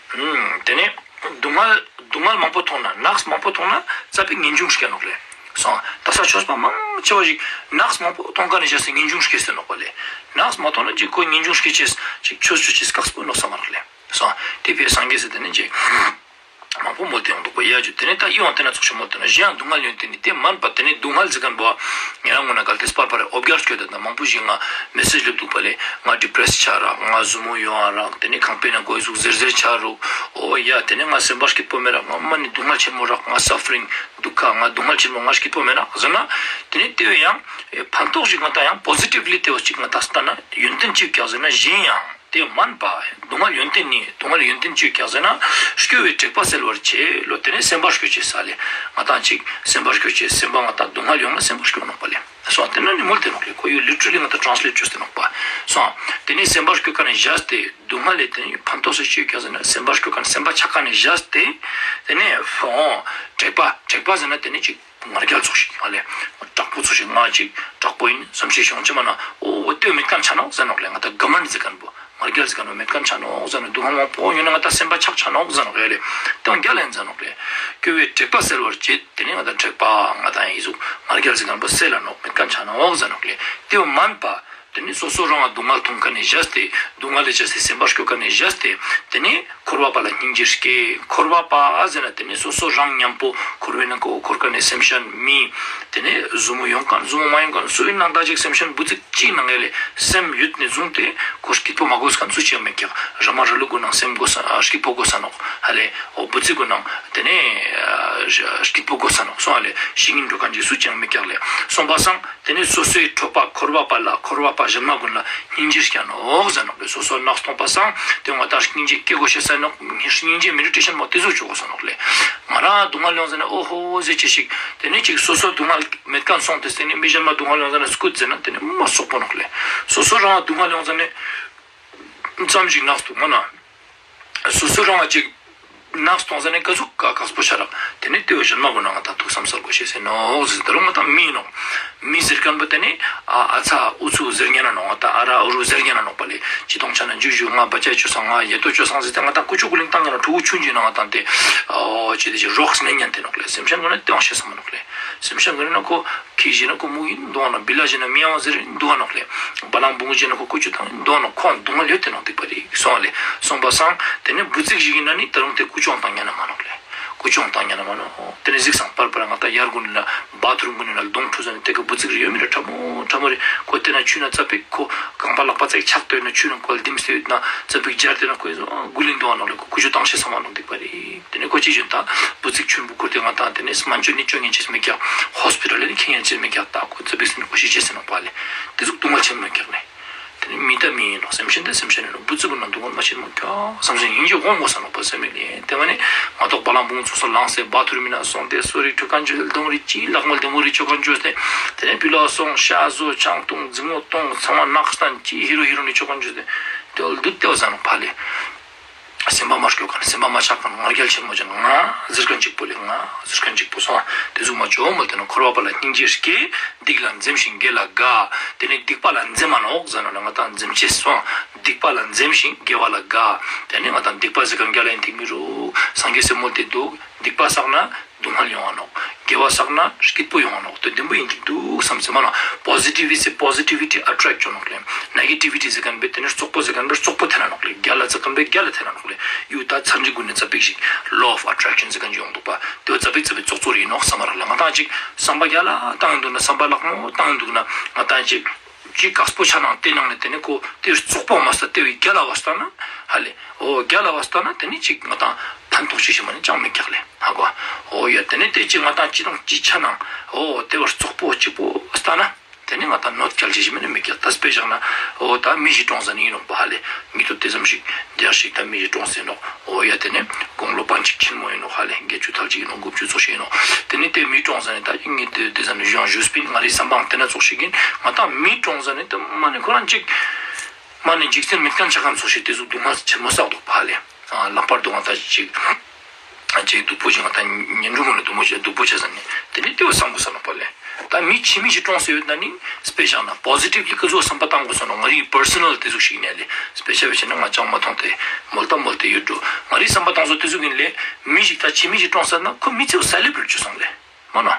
དེ་ནས་སྡུག་བསྔལ་སྡུག་བསྔལ་མང་པོ་མཐོང་ན་ནགས་མང་པོ་མཐོང་ན་རྩ་བའི་ངེས་འབྱུང་སྐྱེ་ནོག་ལས། སོང་ད་ས་ཆོས་པ་མང་ཆེ་བ་ཞིག་ནགས་མང་པོ་མཐོང་ག་ནས་བྱས་སེ་ངེས་འབྱུང་སྐྱེ་ཟེར་ནོག་པ་ལས། ནགས་མ་མཐོང་ན་ཅིག་ཁོ་ངེས་འབྱུང་སྐྱེ་ཅེས་ཅིག་ཆོས་ཆོས་ཅེས་སྐགས་པོ་ནོག་ས་མ་རག་ལས། སོང་དེ་བས་སངས་རྒྱས་ཟེར་དེ་ནས་ཅིག་མང་པོ་མོལ་ཏེ་ཡོང་འདུག་པ། ཡ་ཇུ་དེ་ནས་ད་ཡིད་དབང་དེ་ན་ཚོགས་ཤིག་མོལ་ཏེ་ན་གཞན་ཡང་སྡུག་བསྔལ་ཡོན་ཏན་ནི་དེ་མན་པ། དེ་ནས་སྡུག་བསྔལ་ཟེར་མཁན་པོ་ང་རང་ངོ་ན་གལ་ཏེ་སྤར་པར་ཨོབ་རྒྱར་སྐྱོད་དེ་ད་མང་པོ་ཞིག་ང་མེ་སེཇ་སླེབས་འདུག་པ་ལས། ང་ཌི་པི་རེ་སི་ཆགས་རག་ང་ཟུར་མོ་ཡོང་ཨ་རག་དེ་ནས་ཁང་པའི་ནང་གོ་ཡི་ཟུག་ཟེར་ཟེར་ཆགས་རུག་ཨོ་ཡ་དེ་ནས་ང་སེམས་པ་སྐྱིད་པོ་མེད་རག་ང་མ་ནི་སྡུག་བསྔལ་ཆེན་མོ་རག་ང་སཱ་ཕ་རིང་། སྡུག་ཁ། ང་སྡུག་བསྔལ་ཆེན་མོ། ང་སྐྱིད་པོ་མེད་ན་ཟེར་ན། དེ་ནས་དེ་བས་ཡང་ཕན་ཐོགས་ཤིག་ང་ད་ཡང་པོ་ཟི་ཊིབ་ལི་དེ་བ་ཅིག་ང་ད་ལྟ་ན་ཡོན་ཏན་ཅིག་ཀྱག་ཟེར་ན་གཞན་ཡང་དེ་མན་པ། སྡུག་བསྔལ་ཡོན་ཏན་ནི་སྡུག་བསྔལ་ཡོན་ཏན་ཅིག་ཀྱག་ཟེར་ན། སྐྱོ་བའི་དྲེགས་པ་སེལ་བར་བྱེད་ལོ། དེ་ནས་སེམས་པ་སྐྱོ་བྱེད་ས་ལས་ང་ད་ཅིག་སེམས་པ་སྐྱོ་བྱེད། སེམས་པ་ང་ད་སྡུག་བསྔལ་ཡོང་ན་སེམས་པ་སྐྱོ་ནོག་པ་ལས་སོང་། དེ་ན་ནི་མོལ་དེ་ནོག་ལས་ཁོ་ཡོད་ལི་ཊི་ར་ལི་ང་ད་ཊ་རན་སི་ལེ་ཊི་བཅོས་ཏེ་ནོག་པ་སོང་། དེ་ནས་སེམས་པ་སྐྱོ་ཀ་ནས་བཞག་སྟེ། སྡུག་བསྔལ་ལས་དེ་ནས་ཕན་ཐོགས་སུ་སྤྱོད་ཀྱང་ཟེར་ན་སེམས་པ་སྐྱོ་ཀ་ནས་སེམས་པ་ཆགས་ཀ་ནས་བཞག་སྟེ། དེ་ནས་ཧོ། དྲེགས་པ་དྲེགས་པ་ཟེར་ན་དེ་ནས་ཅིག་ང་རྒྱལ་ཚོགས་ཤིག་ཨ་ལས། དྲག་པོ་ཚོགས་ཤིག་ང་ཅིག་དྲག་པོ་ཡིན་བསམ་ཤེས་བྱུང་ཅི་མ་ན་ཨོ་ཨོ་ལྟོས་མེད་མཁན་ཆ་ནོག་ཟེར་ནོག་ལས། ང་ད་ག་མན་ཟེར་མཁན་པོ་ང་རྒྱལ་ཟེར་མཁན་པོ་མེད་མཁན་ཆ་ནོག་ཟེར་ནོག་སྡུག་བསྔལ་མང་པོ་ཡོང་ན་ང་ད་སེམས་པ་ཆགས་ཆ་ནོག་ཟེར་ནོག་ཡ་ལས། དེ་ང་རྒྱལ་ཡིན་ཟེར་ནོག་ལས། སྐྱོ་བའི་དྲེགས་པ་སེལ་བར་བྱེད། དེ་ནས་ང་ད་དྲེགས་པ་ང་ད་ཡིན་ཟུག་ང་རྒྱལ་ཟེར་མཁན་པོ་སེལ་ལ་ནོག་མེད་མཁན་ཆ་ནོག་ཟེར་ནོག་ལས། དེ་མན་པ། དེ་ནས་སོ་སོ་རང་ལ་སྡུག་བསྔལ་མཐོང་མཁན་ནས་བཞག་སྟེ། སྡུག་བསྔལ་ལས་བྱས་སའི་སེམས་པ་སྐྱོ་མཁན་ནས་བཞག་སྟེ། དེ་ནས་འཁོར་བ་པ་ལ་སྙིང་རྗེ་སྐྱེ། འཁོར་བ་པ་ཟེར་ན་དེ་ནས་སོ་སོ་རང་མཉམ་པོ་འཁོར་བའི་ནང་གི་འཁོར་མཁན་ནས་སེམས་ཅན་མི། དེ་ནས་ཟུར་མོ་ཡོང་མཁན་ཟུར་མོ་མ་ཡོང་མཁན་སུ་ཡིན་ནང་ད་ཅིག་སེམས་ཅན་འབུ་ཚིག་གཅིག་ནང་ལས་སེམས་ཡོད་ནས་བཟུང་སྟེ་ཁོ་སྐྱིད་པོ་མ་དགོས་མཁན་སུ་ཅིག་ཡང་མེད་ཀྱག་ར་མ་ར་ལུག་གོ་ནང་སེམས་དགོས་ས་སྐྱིད་པོ་དགོས་ས་ནོག་ཧ་ལས། འོ་འབུ་ཚིག་གོ་ནང་དེ་ནས་སྐྱིད་པོ་དགོས་ས་ནོག་སོང་ཧ་ལས་ཤི་ངན་འགྲོ་མཁན་ཅིག་སུ་ཅིག་ཡང་མེད་ཀྱག་ལས་སོང་པ་སང་། དེ་ནས་སོ་སོའི་གྲོགས་པ་འཁོར་བ་པ་ལ་འཁོར་བ་པ་གཞན་མ་ཀུན་ལ་སྙིང་རྗེ་སྐྱེ་ནོག་ཟེར་ནོག་ལས། སོ་སོ་ནག་སྟོང་པ་སང་དེ་ང་ད་སྙིང་རྗེ་སྐྱེ་དགོས་ཤེས་ས་ནོག་སྙིང་རྗེ་མེ་ཌི་ཊེ་ཤན་མོ་དེ་ཚོ་བྱོས་དགོས་ས་ནོག་ལས། ང་རང་སྡུག་བསྔལ་ཡོང་ཟེར་ནས་ཨོ་ཧོ་ཧོ་ཟེར་ཅི་ཞིག་དེ་ནས་ཅིག་སོ་སོ་སྡུག་བསྔལ་མེད་མཁན་སོང་དེ་སྟེང་ནས་མི་གཞན་མ་སྡུག་བསྔལ་ཡོང་ཟེར་ནས་སྐུད་ཟེར་ན་དེ་ནས་མ་སོག་པོ་ནོག་ལས། སོ་སོ་རང་སྡུག་བསྔལ་ཡོང་ཟེར་ནས་ཙམ་ཞིག་ནག་སྟོང་མ་ན། སོ་སོ་རང་ཅིག་ནག་སྟོང་ཟེར་ནས་ག་ཟུག་ག་གགས་པོ་ཆ་རག་དེ་ནས་ལྟོས་གཞན་མ་གོ་ན་ང་ད་ཐུགས་བསམ་གསལ་དགོས་ཤེས་ཟེར་ནོག་ཟེར། ད་རུང་ང་ད་མི་ཡིན་ནོག་མི་ཟེར་མཁན་པོ་དེ་ནས་ཨ་ཨ་ཚ་ཨུ་ཚུགས་ཟེར་ཉན་ན་ནོག་ང་ད་ཨ་ར་ཨུ་རུ་ཟེར་ཉན་ན་ནོག་པ་ལས་ཅི་གཏོང་ཆ་ན་འཇུ་ཞུ་ང་བ་ཅ་ཅོ་སང་ང་ཡེ་ཏོ་ཅོ་སང་ཟེར་ཏེ་ང་ད་ཀུ་ཅོ་ཀུ་ལིང་བཏང་ཉན་ན་ཕྲུ་གུ་ཆུང་ཆུང་ན་ང་ད་དེ་ཨོ་ཅི་དེ་ཅི་རོགས་ནས་ཉན་དེ་ནོག་ལས། སེམས་ཅན་གོ་ན་ལྟོས་ཤེས་ས་མ་ནོག་ལས། སེམས་ཅན་གོ་ན་ཁོ། ཁྱི་ཞེ་ན་ཁོ་མུ་ཡིན་འདུག་ནོག་བི་ལ་ཞེ་ན་མི་ཡང་ཟེར་འདུག་ནོག་ལས། བ་ལང་བུང་ཞེ་ན་ཁོ་ཀུ་ཅོ་བཏང་འདུག་ནོག་ཁོ་སྡུག་བསྔལ་ཡོད་དེ་ནོག་སྡིག་པ་རེད་སོང་ལས། སོང་པ་སང་དེ་ནས་འབུ་ཚིག་ཞིག་ཡིན་ན་ནི་ད་རུང་དེ་ཀུ་ཅོ་བཏང་ཉན་ན་མ་ནོག་ལས། ཀུ་ཅོ་བཏང་ཉན་ན་མ་ནོག་དེ་ནས་གཟིགས་སང་པར་པར་ང་ད་ཡར་གུན་ལ་བ་ཐུར་གུན་ལ་གདོང་ཁྲུ་ཟ་ནས་དེ་ག་འབུ་ཚིག་རེ་ཡོད་མི་རེད། ཁྲ་མོ་ཁྲ་མོ་རེད། ཁོ་དེ་ན་ཆུ་ན་ཙ་པིག་ཁོ་རྐང་པ་ལག་པ་ཙིག་ཆག་ལྟོས་ན་ཆུ་ན་ཁོ་ལ་ལྡིམ་སྟེ་ཡོད་ན་ཙ་པིག་སྦྱར་དེ་ན་ཁོས་གུ་ལིང་འདུག་ནོག་ལས། ཁོ་ཀུ་ཅོ་བཏང་ཤེས་ས་མ་ནོག་སྡིག་པ་རེད། དེ་ནས་ཁོ་ཅི་བྱོས་ད་འབུ་ཚིག་ཆུན་པོ་བསྐུར་ཏེ་ང་དང་དེ་ནས་སྨན་བཅོས་ནི་བཅོ་ཉན་ཅེས་མི་རྒྱག་ཧོ་སི་པི་ཊལ་ནི་ཁྱེར་ཉན་ཅེས་མི་རྒྱག་ད་ཁོ་ཙི་པིག་སི་ནི་ཁོ་ཤི་ཅེས་ཟེར་ནོག་པ་ལས། དེ་ཟུག་སྡུག་བསྔལ་ཆེན་མོ་རྒྱག་ནས། དེ་ནི་མི་ད་མི་ཡིན་ནོག་སེམས་ཅན་ད་སེམས་ཅན་ཡིན་ནོག་འབུ་ཚིག་གི་ནང་སྡུག་བསྔལ་མ་ཆེན་མོ་རྒྱག་བསམ་སེམས་སྙིང་རྗེ་འོང་དགོས་ས་ནོག་པ་སེམས་མི་ལས་དེ་མ་ནི་ང་ཏོག་བ་ལང་བུང་ཚོགས་ས་ལངས་སེ་བ་ཐུར་མི་ན་སོང་སྟེ་སོ་རི་ཁྲུ་ཀན་ཅུ་ལྡོང་རི་ཅི་ལག་མོ་ལྡེ་མོ་རི་ཅོ་ཀན་ཅུ་སྟེ། དེ་ནས་བི་ལོ་སོང་ཤ་བཟོ་ཆང་བཏུང་རྫིང་མོ་བཏུང་ཚང་མ་ནག་སྟན་ཅི་ཧི་རུ་ཧི་རུ་ནི་ཅོ་ཀན་ཅུ་སྟེ། དེ་འོ་འདུག་ལྟེ་བ་ཟ་ནོག་པ་ལས། སེམས་པ་མ་སྐྱོ་མཁན་སེམས་པ་མ་ཆགས་མཁན་ང་རྒྱལ་ཆེན་མོ་ཅན་ང་ཟེར་མཁན་གཅིག་པོ་ལས་ང་ཟེར་མཁན་གཅིག་པོ་སོང་དེ་ཟུག་མ་བྱོ་མོལ་ཏེ་ན་འཁོར་བ་པ་ལ་སྙིང་རྗེ་སྐྱེ། སྡིག་ལ་འཛེམ་ཞིང་དགེ་ལ་དགའ། དེ་ནས་སྡིག་པ་ལ་འཛེམ་མ་ནོག་ཟེར་ན་ང་དང་འཛེམ་ཅེས་སོང་སྡིག་པ་ལ་འཛེམ་ཞིང་དགེ་བ་ལ་དགའ། དེ་ནས་ང་དང་སྡིག་པ་ཟེར་མཁན་རྒྱ་ལ་ཡིན་ཐིག་མི་རུ་སངས་རྒྱས་སེ་མོལ་ཏེ་འདུག་སྡིག་པ་བསགས་ན། སྡུག་བསྔལ་ཡོང་བ་ནོག་དགེ་བ་བསགས་ན་སྐྱིད་པོ་ཡོང་བ་ནོག་དེ་བདེན་པོ་ཡིན་གྱི་འདུག་བསམ་ཟེར་མ་ནོག་པོ་ཟི་ཊི་བི་སི་པོ་ཟི་ཊི་བི་ཊི་ཨ་ཊེག་ཅོ་ནོག་ལས། ནེ་གེ་ཊི་བི་ཊི་ཟེར་མཁན་པས་དེ་ནི་རྩོག་པོ་ཟེར་མཁན་པས་རྩོག་པོ་འཐེན་ན་ནོག་ལས། རྒྱལ་ལ་ཟེར་མཁན་པས་རྒྱལ་ལ་འཐེན་ན་ནོག་ལས། ཡུ་ད་ཚན་རིག་གུན་ནས་ཙ་པིག་ཞིག་ལོ་ཨོཕ་ཨ་ཊེག་ཤན་ཟེར་མཁན་ཅིག་ཡོང་འདུག་པ་དེ་ཙ་པིག་ཙ་པིག་ཙོག་ཙོག་རེ་ཡིན་ནོག་བསམ་མ་རག་ལ་ང་དང་ཅིག་བསམ་པ་རྒྱལ་ལ་བཏང་ཡིན་འདུག་ན་བསམ་པ་ལག་མོ་བཏང་ཡིན་འདུག་ན་ང་དང་ཅིག་ཅིག་དཀགས་པོ་ཆ་ནང་དེ་ནང་ནས་དེ་ནས་ཁོ་དེ་རྩོག་པོ་མ་ཟད་དེ་བས་རྒྱལ་ལ་བ་ལྟ་ན་ཧ་ལས། འོ་རྒྱལ་ལ་བ་ལྟ་ན་དེ་ནས་ཅིག་ང་དང་ཕན་ཐོགས་ཅི་ཞིག་མ་ནས་ཅང་མི་རྒྱག་ལས་ཧ་གོ། འོ་ཡ་དེ་ནས་དེ་ཅིག་ང་དང་ཅི་དང་ཅི་ཆ་ནང་འོ་དེ་བར་རྩོག་པོ་གཅིག་པོ་ལྟ་ན་དེ་ནས་ང་དང་གནོད་སྐྱེལ་ཅི་ཞིག་མ་ནས་མི་རྒྱག་ད་དཔེ་བཞག་ན་འོ་ད་མི་ཞིག་གྲོངས་ཟ་ནས་ཡིན་ནོག་པ་ཧ་ལས། མི་ཐུབ་དེ་ཙམ་ཞིག་རྒྱག་ཞིག་ད་མི་ཞིག་གྲོངས་ཟེར་ནོག་འོ་ཡ་དེ་ནས་དགུང་ལོ་པན་ཅིག་ཆེན་མོ་ཡིན་ནོག་ཧ་ལས་བརྒྱད་ཅུ་ཐལ་ཅིག་ཡིན་ནོག་དགུ་བཅུ་ཙོགས་ཤིག་ཡིན་ནོག་དེ་ནས་དེ་མི་གྲོངས་ཟ་ནས་ད་ངས་དེ་དེ་ཟ་ནས་གཞུང་ཞུས་པིན་ང་རའི་བསམ་པའང་དེ་ན་ཙོགས་ཤིག་ཡིན། ང་ད་མི་གྲོངས་ཟ་ནས་ད་མ་ནས་ཁོ་རང་ཅིག་མ་ནས་འཇིག་རྟེན་མེད་མཁན་ཆ་མཁན་ཙོགས་ཤིག་དེ་ཟུག་སྡུག་བསྔལ་ཆེན་མོ་བསགས་འདུག་པ་ཧ་ལས། ལྷག་པར་དུ་ང་ད་ཅིག་ཅིག་སྡུག་པོ་ཅིག་ང་ད་ཉིན་དྲུག་མ་ནས་སྡུག་མོ་ཅིག་སྡུག་པོ་བྱས་ཟ་ནས་དེ་ནས་དེ་བས་བསམ་དགོས་ས་ནོག་པ་ལས། ད་མི་ཕྱི་མི་ཞིག་གྲོངས་སེ་ཡོད་ན་ནི་དཔེ་བཞག་ན་པོ་ཟི་ཊིབ་ལི་ཀ་ཚོ་བསམ་པ་བཏང་དགོས་ས་ནོག་ང་རའི་པར་སོ་ནལ་དེ་ཟུག་ཞིག་ཡིན་ལས་དཔེ་ཆ་བས་བྱས་ན་ང་ཅང་མ་མཐོང་སྟེ་མོལ་ད་མོལ་ཏེ་ཡོད་འགྲོ། ང་རའི་བསམ་པ་བཏང་སོ་དེ་ཟུག་ཡིན་ལས་མི་ཞིག་ད་ཕྱི་མི་ཞིག་གྲོངས་ས་ན་ཁོ་མི་ཚེ་བ་སེ་ལེབ་རེཊ་བྱོས་སོང་ལས། མ་ན།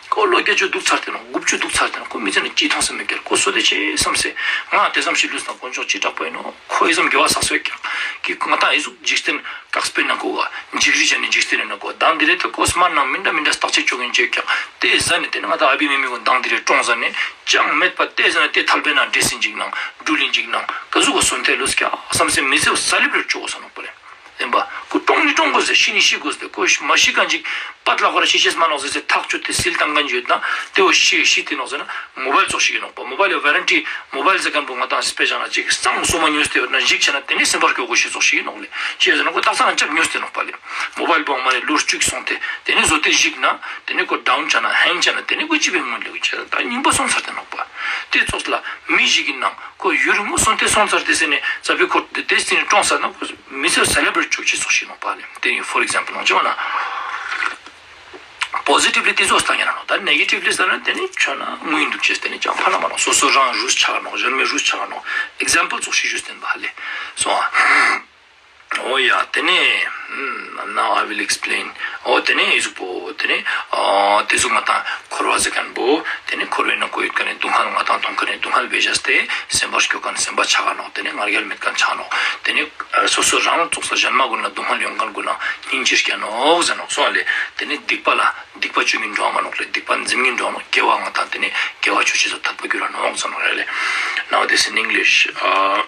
ཁོ་ལོ་བརྒྱད་ཅུ་འདུག་ཚར་ཏེ་ནོག་དགུ་བཅུ་འདུག་ཚར་ཏེ་ནོག་ཁོ་མི་ཚེ་ནང་ཅི་མཐོང་ས་མེད་ཀྱང་ཁོ་བསོད་བདེ་ཆེ་བསམ་སེ། ང་དེ་ཙམ་ཞིག་ལུས་ན་དཀོན་མཆོག་ཅི་དྲག་པོ་ཡིན་ནོག་ཁོ་ཨི་ཙམ་དགེ་བ་བསགས་སོ་ཡོད་ཀྱང་ གི་ང་དང་ཨི་ཟུག་འཇིག་རྟེན་དཀའ་སྤེལ་ནང་གོ་བ་འཇིགས་རི་བྱས་ནས་འཇིག་རྟེན་ནང་གོ་བ་མདང་དེ་རེད་དེ་གོ་སྨན་ནང་མི་འདྲ་མི་འདྲ་བརྟག་དཔྱད་བཅོ་མཁན་བཅོས་ཀྱང་དེ་ཟ་ནས་དེ་ནས་ང་དང་ཨ་བི་མེ་མེ་གོ་མདང་དེ་རེད་གྲོངས་ཟ་ནས་ཅང་མེད་པ་དེ་ཟ་ནས་དེ་ཐལ་པའི་ནང་འདྲེས་སྲིན་འཇིག་ནང་འགྲུལ་ལིན་འཇིག་ནང་ག་ཟུག་གོ་སོན་ཐལ་ལུས་ཀྱང་བསམ་སེམས་མི་ཚེ་བ་ས་ལེབ་རེ་བཅོ་གོ་ས་ནོག་པ་རེད། ཡིན་པ། ཁོ་གྲོངས་ནི་གྲོངས་དགོས་ཟེར་ཤི་ནི་ཤི་དགོས་ཟེར་ཁོ་མ་ཤི་གང་ཅིག་པད་ལག་པར་ཤི་ཤེས་མ་ནོག་ཟེར་ཟེར་ཐག་ཆོད་དེ་སིལ་བཏང་མཁན་ཡོད་ན་དེ་བོ་ཤི་ཤི་དེ་ནོག་ཟེར་ན་མོ་བལ་ཙོག་ཤི་གི་ནོག་པ། མོ་བལ་ལ་ཝེ་རན་ཊི་མོ་བལ་ཟེར་མཁན་པོ་ང་དང་སྤེ་ཆ་ན་ཅིག་གཙང་སོ་མ་ཉོས་ཏེ་ཡོད་ན་གཞིག་བྱས་ན་དེ་ནི་སེམས་པར་སྐྱོ་དགོས་ཤེས་ཙོག་ཤི་གི་ནོག་ལེ། ཤི་ཟེར་ན་ཁོ་སྟག་ཚང་ལ་ཅབ་ཉོས་ཏེ་ནོག་པ་ལེ། མོ་བལ་པོ་མ་ནི་ལོ་བཅུ་སོང་སྟེ་དེ་ནི་བཟོ་དེ་གཞིག་ན་དེ་ནི་ཁོ་ཌའུན་ཆ་ན་ཧེང་ཆ་ན་དེ་ནི་ཁོ་ཅི་བས་མོ་ལེ་ཆ་ད་རྙིང་པ་སོང་ཚར་ཏེ་ནོག་པ། དེ་ཙོག་ལ་མི་ཞིག་གི་ནང་ཁོ་ཡུ་རུ་མོ་སོང་སྟེ་སོང་ཚར་དེ་ཟེར་ནས་ཙ་པི་ཁོ་དེ་སྟེང་ནས་གྲོངས་ཚར་ན་ཁོ་མི་ཚེ་སེ་ལེ་བྲེཊ་བཅུག་ཅེས་སོགས་ཤིག་ནོག་པ་ལེ། དེ་ཡིན་ཕོར་ཨེག་ཛམ་པལ་ནང་ཆེ་བ་ན། པོ་ཟི་ཊིབ་ལི་དེ་ཚོ་ལྟ་ཉན་ནོག་ད་ནེ་གེ་ཊིབ་ལི་ལྟ་ན་དེ་ནི་ཆོ་ན་དངུལ་འདུག་ཅེས་དེ་ནི་ཅང་ཕ་ན་མ་ནོག་སོ་སོ་རང་རུས་ཆག་ནོག་གཞན་མི་རུས་ཆག་ནོག་ཨེག་ཛམ་པལ་ཙོགས་ཤིག་ཞུས་ཏེན་པ་ལེ། སོང་ཨ། ཨོ་ཡ། དེ་ནས་ཨམ། Now I will explain. ཨོ་དེ་ནས་ཨི་ཟུག་པོ་དེ་ནས་ཨ་དེ་ཟུག་ང་དང་འཁོར་བ་ཟེར་མཁན་པོ་དེ་ནས་འཁོར་བའི་ནང་གོ་ཡོད་མཁན་ནི་སྡུག་བསྔལ་ང་དང་མཐོང་མཁན་ནི་སྡུག་བསྔལ་བེད་བཞག་སྟེ་སེམས་པ་སྐྱོ་མཁན་སེམས་པ་ཆག་ག་ནོག་དེ་ནས་ང་རྒྱལ་མེད་མཁན་ཆག་ནོག་དེ་ནས་སོ་སོ་རང་ཙོགས་ས་གཞན་མ་ཀུན་ལ་སྡུག་བསྔལ་ཡོང་མཁན་ཀུན་ལ་སྙིང་རྗེ་སྐྱེ་ནོག་ཟེར་ནོག་སོང་ཨ་ལེ། དེ་ནས་སྡིག་པ་ལ་སྡིག་པ་བཅོ་མཁན་འགྲོ་བ་མ་ནོག་ལེ། སྡིག་པ་འཛེམ་མཁན་འགྲོ་ནོག་དགེ་བ་ང་དང་དེ་ནས་དགེ་བ་ཆོ་ཅེས་སུ་དད་པ་འགྱུར་ར་ནོག་ཟེར་ནོག་ཨ་ལེ། Now this in English. Uh,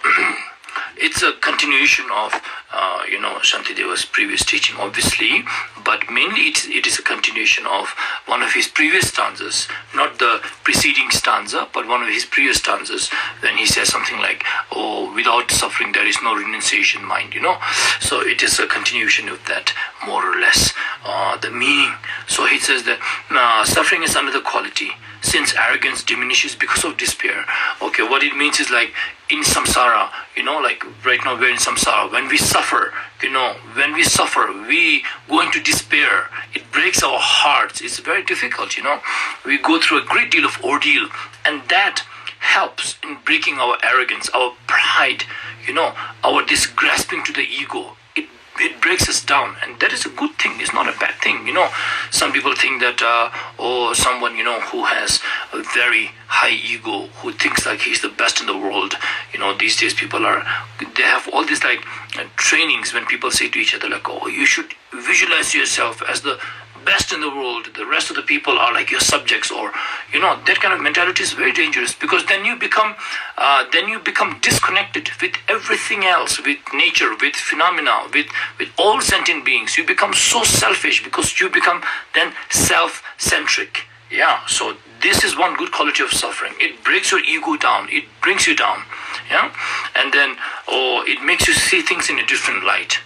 It's a continuation of, uh, you know, Shantideva's previous teaching, obviously, but mainly it, it is a continuation of one of his previous stanzas, not the preceding stanza, but one of his previous stanzas when he says something like, "Oh, without suffering, there is no renunciation mind," you know. So it is a continuation of that, more or less, uh, the meaning. So he says that uh, suffering is another quality, since arrogance diminishes because of despair. Okay, what it means is like, in samsara, you know, like right now we're in samsara. When we suffer, you know, when we suffer, we go into despair. It breaks our hearts. It's very difficult, you know. We go through a great deal of ordeal, and that helps in breaking our arrogance, our pride, you know, our this grasping to the ego. It it breaks us down, and that is a good thing. It's not a bad thing, you know. Some people think that uh, oh, someone, you know, who has a very high ego, who thinks like he's the best in the world, you know, these days people are, they have all these like uh, trainings when people say to each other like, "Oh, you should visualize yourself as the best in the world, the rest of the people are like your subjects," or you know, that kind of mentality is very dangerous, because then you become uh, then you become disconnected with everything else, with nature, with phenomena, with with all sentient beings. You become so selfish because you become then self-centric. Yeah, so this is one good quality of suffering. It breaks your ego down, it brings you down. Yeah, and then, oh, it makes you see things in a different light.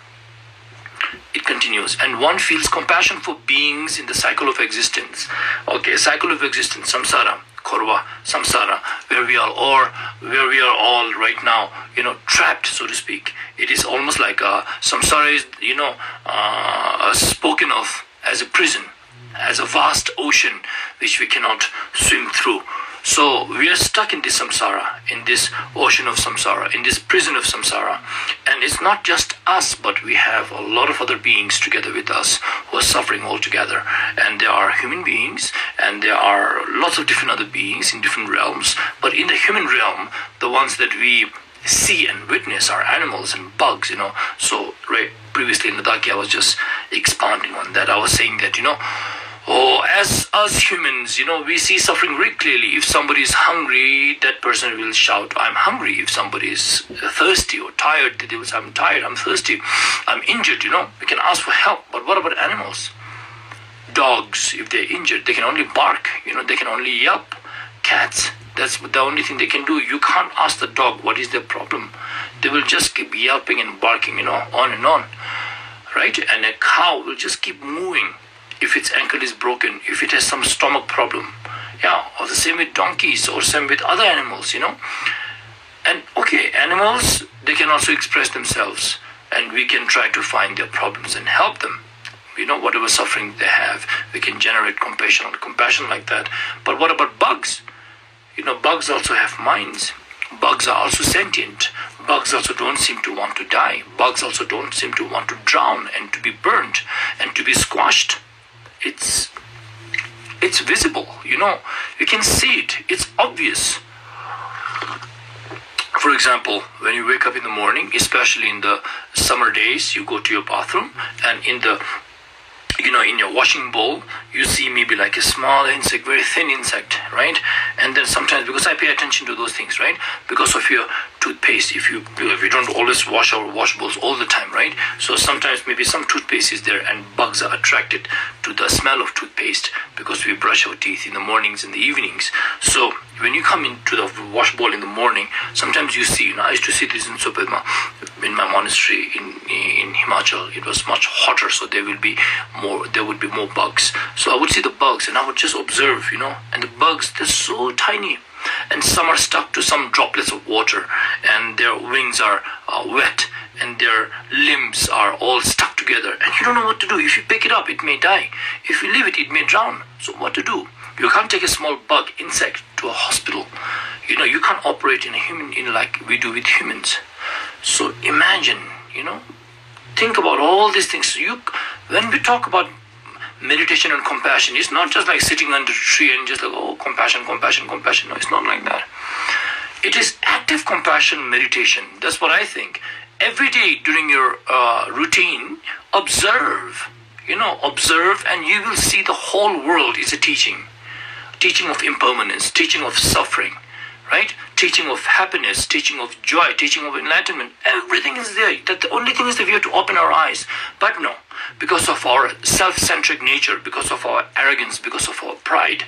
It continues, and one feels compassion for beings in the cycle of existence. Okay, cycle of existence, samsara, korva, samsara, where we are all, where we are all right now, you know, trapped, so to speak. It is almost like uh, samsara is, you know, uh, spoken of as a prison, as a vast ocean which we cannot swim through. So we are stuck in this samsara, in this ocean of samsara, in this prison of samsara. And it's not just us, but we have a lot of other beings together with us who are suffering all together. And there are human beings, and there are lots of different other beings in different realms. But in the human realm, the ones that we see and witness are animals and bugs, you know. So, right, previously in the Daki, I was just expounding on that. I was saying that, you know, oh, as us humans, you know, we see suffering very clearly. If somebody is hungry, that person will shout, "I'm hungry." If somebody is thirsty or tired, they will say, "I'm tired, I'm thirsty, I'm injured," you know. We can ask for help. But what about animals? Dogs, if they're injured, they can only bark, you know, they can only yelp. Cats, that's the only thing they can do. You can't ask the dog what is their problem. They will just keep yelping and barking, you know, on and on, right? And a cow will just keep mooing if its ankle is broken, if it has some stomach problem. Yeah, or the same with donkeys, or same with other animals, you know. And okay, animals, they can also express themselves, and we can try to find their problems and help them. You know, whatever suffering they have, we can generate compassion on compassion like that. But what about bugs? You know, bugs also have minds. Bugs are also sentient. Bugs also don't seem to want to die. Bugs also don't seem to want to drown and to be burned and to be squashed. It's it's visible, you know. You can see it. It's obvious. For example, when you wake up in the morning, especially in the summer days, you go to your bathroom, and in the you know, in your washing bowl, you see maybe like a small insect, very thin insect, right? And then sometimes, because I pay attention to those things, right? Because of your toothpaste, if you if you don't always wash our wash bowls all the time, right? So sometimes maybe some toothpaste is there, and bugs are attracted to the smell of toothpaste because we brush our teeth in the mornings and the evenings. So when you come into the wash bowl in the morning, sometimes you see, you know, I used to see this in Tsopadma, in my monastery in, in Himachal. It was much hotter, so there will be more, there would be more bugs. So I would see the bugs, and I would just observe, you know, and the bugs, they're so tiny. And some are stuck to some droplets of water, and their wings are uh, wet, and their limbs are all stuck together, and you don't know what to do. If you pick it up, it may die. If you leave it, it may drown. So what to do? You can't take a small bug, insect, to a hospital. You know, you can't operate in a human in like we do with humans. So imagine, you know, think about all these things. You, when we talk about meditation and compassion, it's not just like sitting under a tree and just like, oh, compassion, compassion, compassion. No, it's not like that. It is active compassion meditation. That's what I think. Every day during your uh, routine, observe, you know, observe, and you will see the whole world is a teaching. Teaching of impermanence, teaching of suffering, right? Teaching of happiness, teaching of joy, teaching of enlightenment. Everything is there. That the only thing is that we have to open our eyes. But no, because of our self-centric nature, because of our arrogance, because of our pride,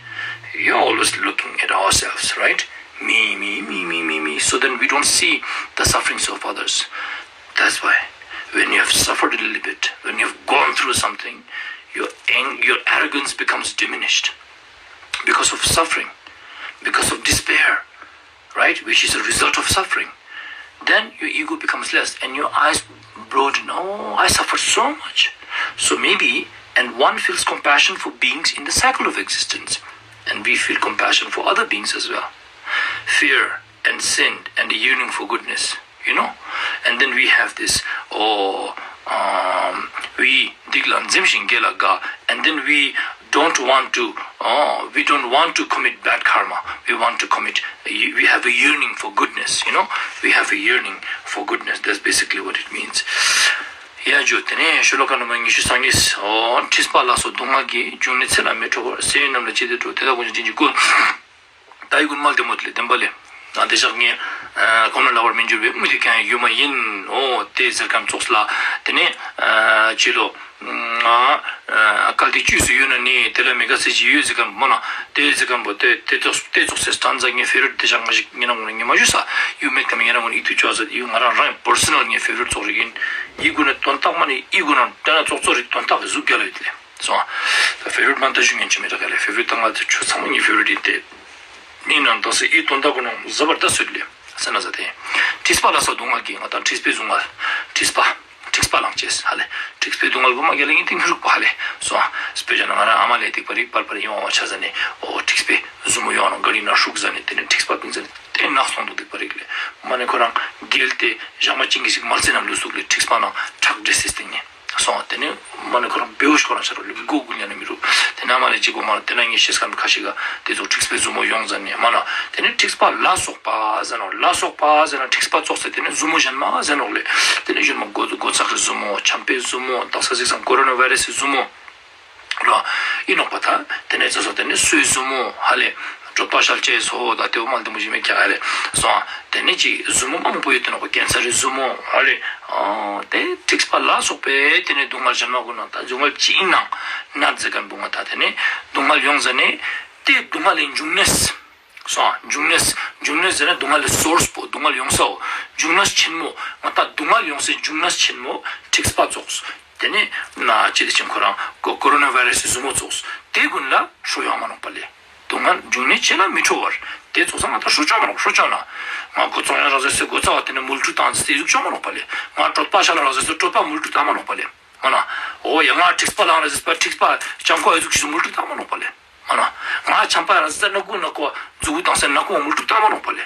you're always looking at ourselves, right? Me, me, me, me, me, me. So then we don't see the sufferings of others. That's why when you have suffered a little bit, when you have gone through something, your ang- your arrogance becomes diminished because of suffering, because of despair, right? Which is a result of suffering. Then your ego becomes less and your eyes broaden. Oh, I suffered so much. So maybe, and one feels compassion for beings in the cycle of existence, and we feel compassion for other beings as well. Fear and sin and the yearning for goodness, you know. And then we have this, oh, um, we, འདི་ལ་འཛེམ་ཞིང་དགེ་ལ་དགའ, and then we don't want to, oh, we don't want to commit bad karma. We want to commit, we have a yearning for goodness, you know. We have a yearning for goodness. That's basically what it means. ཡ་ཇོ། དེ་ནས་ཤོ་ལོ་ཀ་ནམ་བར་ཉི་ཤུ་རྩ་གཉིས། འོ། འཁྲིས་པ་ལ་སོགས་སྡུག་བསྔལ་གྱིས། འབྱུང་གནས་ཚེ་ལ་མི་ཁྲོ་བར། སེམས་ཡུལ་རྣམས་ལ་ཅི་སྟེ་ཁྲོ། དེ་དག་ཀུན་གྱི་རྐྱེན་གྱིས་བསྐུལ། ད་ཡི་ཀུན་མ་བདེ་མོ་དེ་ལས་བདེན་པ་ལས། ཨ་དེ་ཞག་ངས་ཨ་གོང་ན་ལ་བར་མི་འགྱུར་བའི་དངོས་དེ་ཀྱང་ཡོད་མ་ཡིན། འོ་དེ་ཟེར་མཁན་ཙོགས་ལ། དེ་ནས་ཨ་ཕྱི་ལོ་ང་ཨ་སྐལ་ལྡན་བཅུས་སུ་ཡོད་ན་ནི་དེ་ལ་མི་དགའ་ཚིག་ཅིག་ཡོད་ཟེར་མཁན་མོ་ན། དེ་ཟེར་མཁན་པོ་དེ་དེ་ཙོགས་དེ་ཙོགས་སེ་དྲན་ཙང་ངས་ཕེ་རོད་དེ་ཞག་ང་ཞིག་ངས་ན་ངོ་ན་ངས་མ་ཞུ་ས། ཡུ་མེད་ཀ་མི་ངས་ན་ངོ་ན་ཡིད་དུ་ཅོ་ས་ཡུ་ང་རང་རང་པར་སོ་ནལ་ངས་ཕེ་རོད་ཙོགས་རིག་ཡིན། ཡི་ཀུན་ནི་དོན་དག་མ་ནི་ཡི་ཀུན་ནང་དེ་ན་ཙོགས་ཙོགས་རིག་དོན་དག་གི་གཟུགས་རྒྱལ་ལ་ཡོད་དེ་ལས། སོང་། ད་ཕེ་རོད་མ་ད་ཞུ་ངན་ཆུ་མེད་ར་ག་ལས། ཕེ་རོད་ད་ང་ད་ཆུ་ཚང་མ་ངའི་ཕེ་རོད་ཡིན་ཏེ། ནི་ནང་ད་སེ་ཨི་དོན་དག་གོ་ནང་ཟ་བར་ད་སུད་ལས། ས་ན་ཟ་དེ། འཁྲིས་པ་ལ་སོགས་སྡུག་བསྔལ་གྱིས། ང་ད་འཁྲིས་པའི་སྡུག་བསྔལ། འཁྲིས་པ། འཁྲིས་པ་ལངས་ཅེས་ཧ་ལས། འཁྲིས་པའི་སྡུག་བསྔལ་གོ་མ་རྒྱལ་ལ་ཡིན་ཏིང་མི་རུག་པ་ཧ་ལས། སོང་། སྤེ་ཆ་ན་ང་རང་ཨ་མ་ལས་སྡིག་པ་རིག་པར་པར་ཡོང་བ་ཆ་ཟ་ནས་ཨོ་འཁྲིས་པའི་ཟུ་མོ་ཡོང་ནང་ག་རི་ན་ཧྲུག་ཟ་ནས་དེ་ནས་འཁྲིས་པ་པིང་ཟ་ནས་དེ་ནག་སོང་དུ་སྡིག་པ་རིག་ལས། མ་ནས་ཁོ་རང་རྒྱལ་ཏེ་ཞག་མ་ཅིང་གི་ཞིག་མ་རྩེ་ན་ལུས་སུག་ལས་འཁྲིས་པ་ནང་ཁྲག་འདྲེ་སིས་སྟེང་ནས། སོང་། དེ་ནས་མ་ནི་ཁོ་རང་བེའུ་ཤི་ཁོ་རང་ཤར་བ་ལས་མགོ་དགུ་ཉན་ནས་མི་རུ། དེ་ནས་མ་ལས་གཅིག་གོ་མ་དེ་ན་ངས་ཤེས་ཁམས་ཁ་ཤས་ཀ་དེ་ཚོ་འཁྲིས་པའི་ཟུ་མོ་ཡོང་ཟ་ནས་མ་ན། དེ་ནས་འཁྲིས་པ་ལ་སོགས་པ་ཟེར་ནོ་ལ་སོགས་པ་ཟེར་ན་འཁྲིས་པ་ཙོགས་ཟེར་དེ་ནས་ཟུ་མོ་གཞན་མ་ཟེར་ནོ་ལས། དེ་ནས་གཞན་མ་སྒོ་སྒོ་ཚག་གི་ཟུ་མོ་འཁྲིས་པའི་ཟུ་མོ་དག་ས་གཟིགས་སམ་ཀོ་རོ་ན་བྷ་རེ་སི་ཟུ་མོ། རོ། ཨི་ནོག་པ་ད། དེ་ནས་ཚོ་སོ་དེ་ནས་སུའི་ཟུ་མོ་ཧ་ལས། གྲོད་པ་ཤལ་ཅེས་སོ་ད་དེ་འོ་མ་ལྡེ་མོ་ཞིག་མེད་ཀྱང་ཧ་ལས། སོང་། དེ་ནས་ཅིག་ཟུ་མོ་མང་པོ་ཡོད་དེ་ནོག་པ་ཀན་སར་རི་ཟུ་མོ་ཧ་ལས། ཨོ་དེ་འཁྲིས་པ་ལ་སོགས་པའི་དེ་ནས་སྡུག་བསྔལ་གཞན་མ་ཀུན་ནང་ད་སྡུག་བསྔལ་ཅི་ཡིན་ནང་ན་ཟེར་མཁན་བུ་ང་ད་དེ་ནས་སྡུག་བསྔལ་ཡོང་ཟ་ནས་དེ་སྡུག་བསྔལ་ལས་འབྱུང་གནས། སོང་། འབྱུང་གནས། འབྱུང་གནས་ཟེར་ན་སྡུག་བསྔལ་ལས་སོར་སི་པོ་སྡུག་བསྔལ་ཡོང་སའོ། འབྱུང་གནས་ཆེན་མོ། ང་ད་སྡུག་བསྔལ་ཡོང་སའི་འབྱུང་གནས་ཆེན་མོ་འཁྲིས་པ་ཙོགས། དེ་ནས་ན་ཅི་དེ་ཅིང་ཁོ་རང་ཀོ་ཀོ་རོ་ན་བྷ་རེ་སི་ཟུ་མོ་ཙོགས། དེ་ཀུན་ལ་ཧྲོ་ཡོང་མ་ནོག་པ་ལས། སྡུག་བསྔལ་འབྱུང་གནས་ཆེ་ལ་མི་ཁྲོ་བར། དེ་ཙོགས་ང་ད་ཧྲོ་ཅོག་མ་ནོག་ཧྲོ་ཅོག་ན། ང་གོ་ཚོང་ཡང་རག་ཟེར་སའི་གོ་ཚ་བ་དེ་ནས་མུལ་ཁྲུ་བཏང་ཟེར་ཟུག་ཅོག་མ་ནོག་པ་ལས། ང་གྲོད་པ་ཤ་ལ་རག་ཟེར་སའི་གྲོད་པ་མུལ་ཁྲུ་བཏང་མ་ནོག་པ་ལས། མ་ན། འོ་ཡ་ང་འཁྲིས་པ་ལང་རེ་ཟེར་པ་འཁྲིས་པ་ཅང་ཁོ་ཨེ་ཟུག་ཞིག་མུལ་ཁྲུ་བཏང་མ་ནོག་པ་ལས། མ་ན། ང་ཆམ་པ་ར་ཟེར་ན་ཀུ་ན་ཀོ་མཛུ་གུ་བཏང་ཟེར་ན་ཀོ་མུལ་ཁྲུ་བཏང་མ་ནོག་པ་ལས།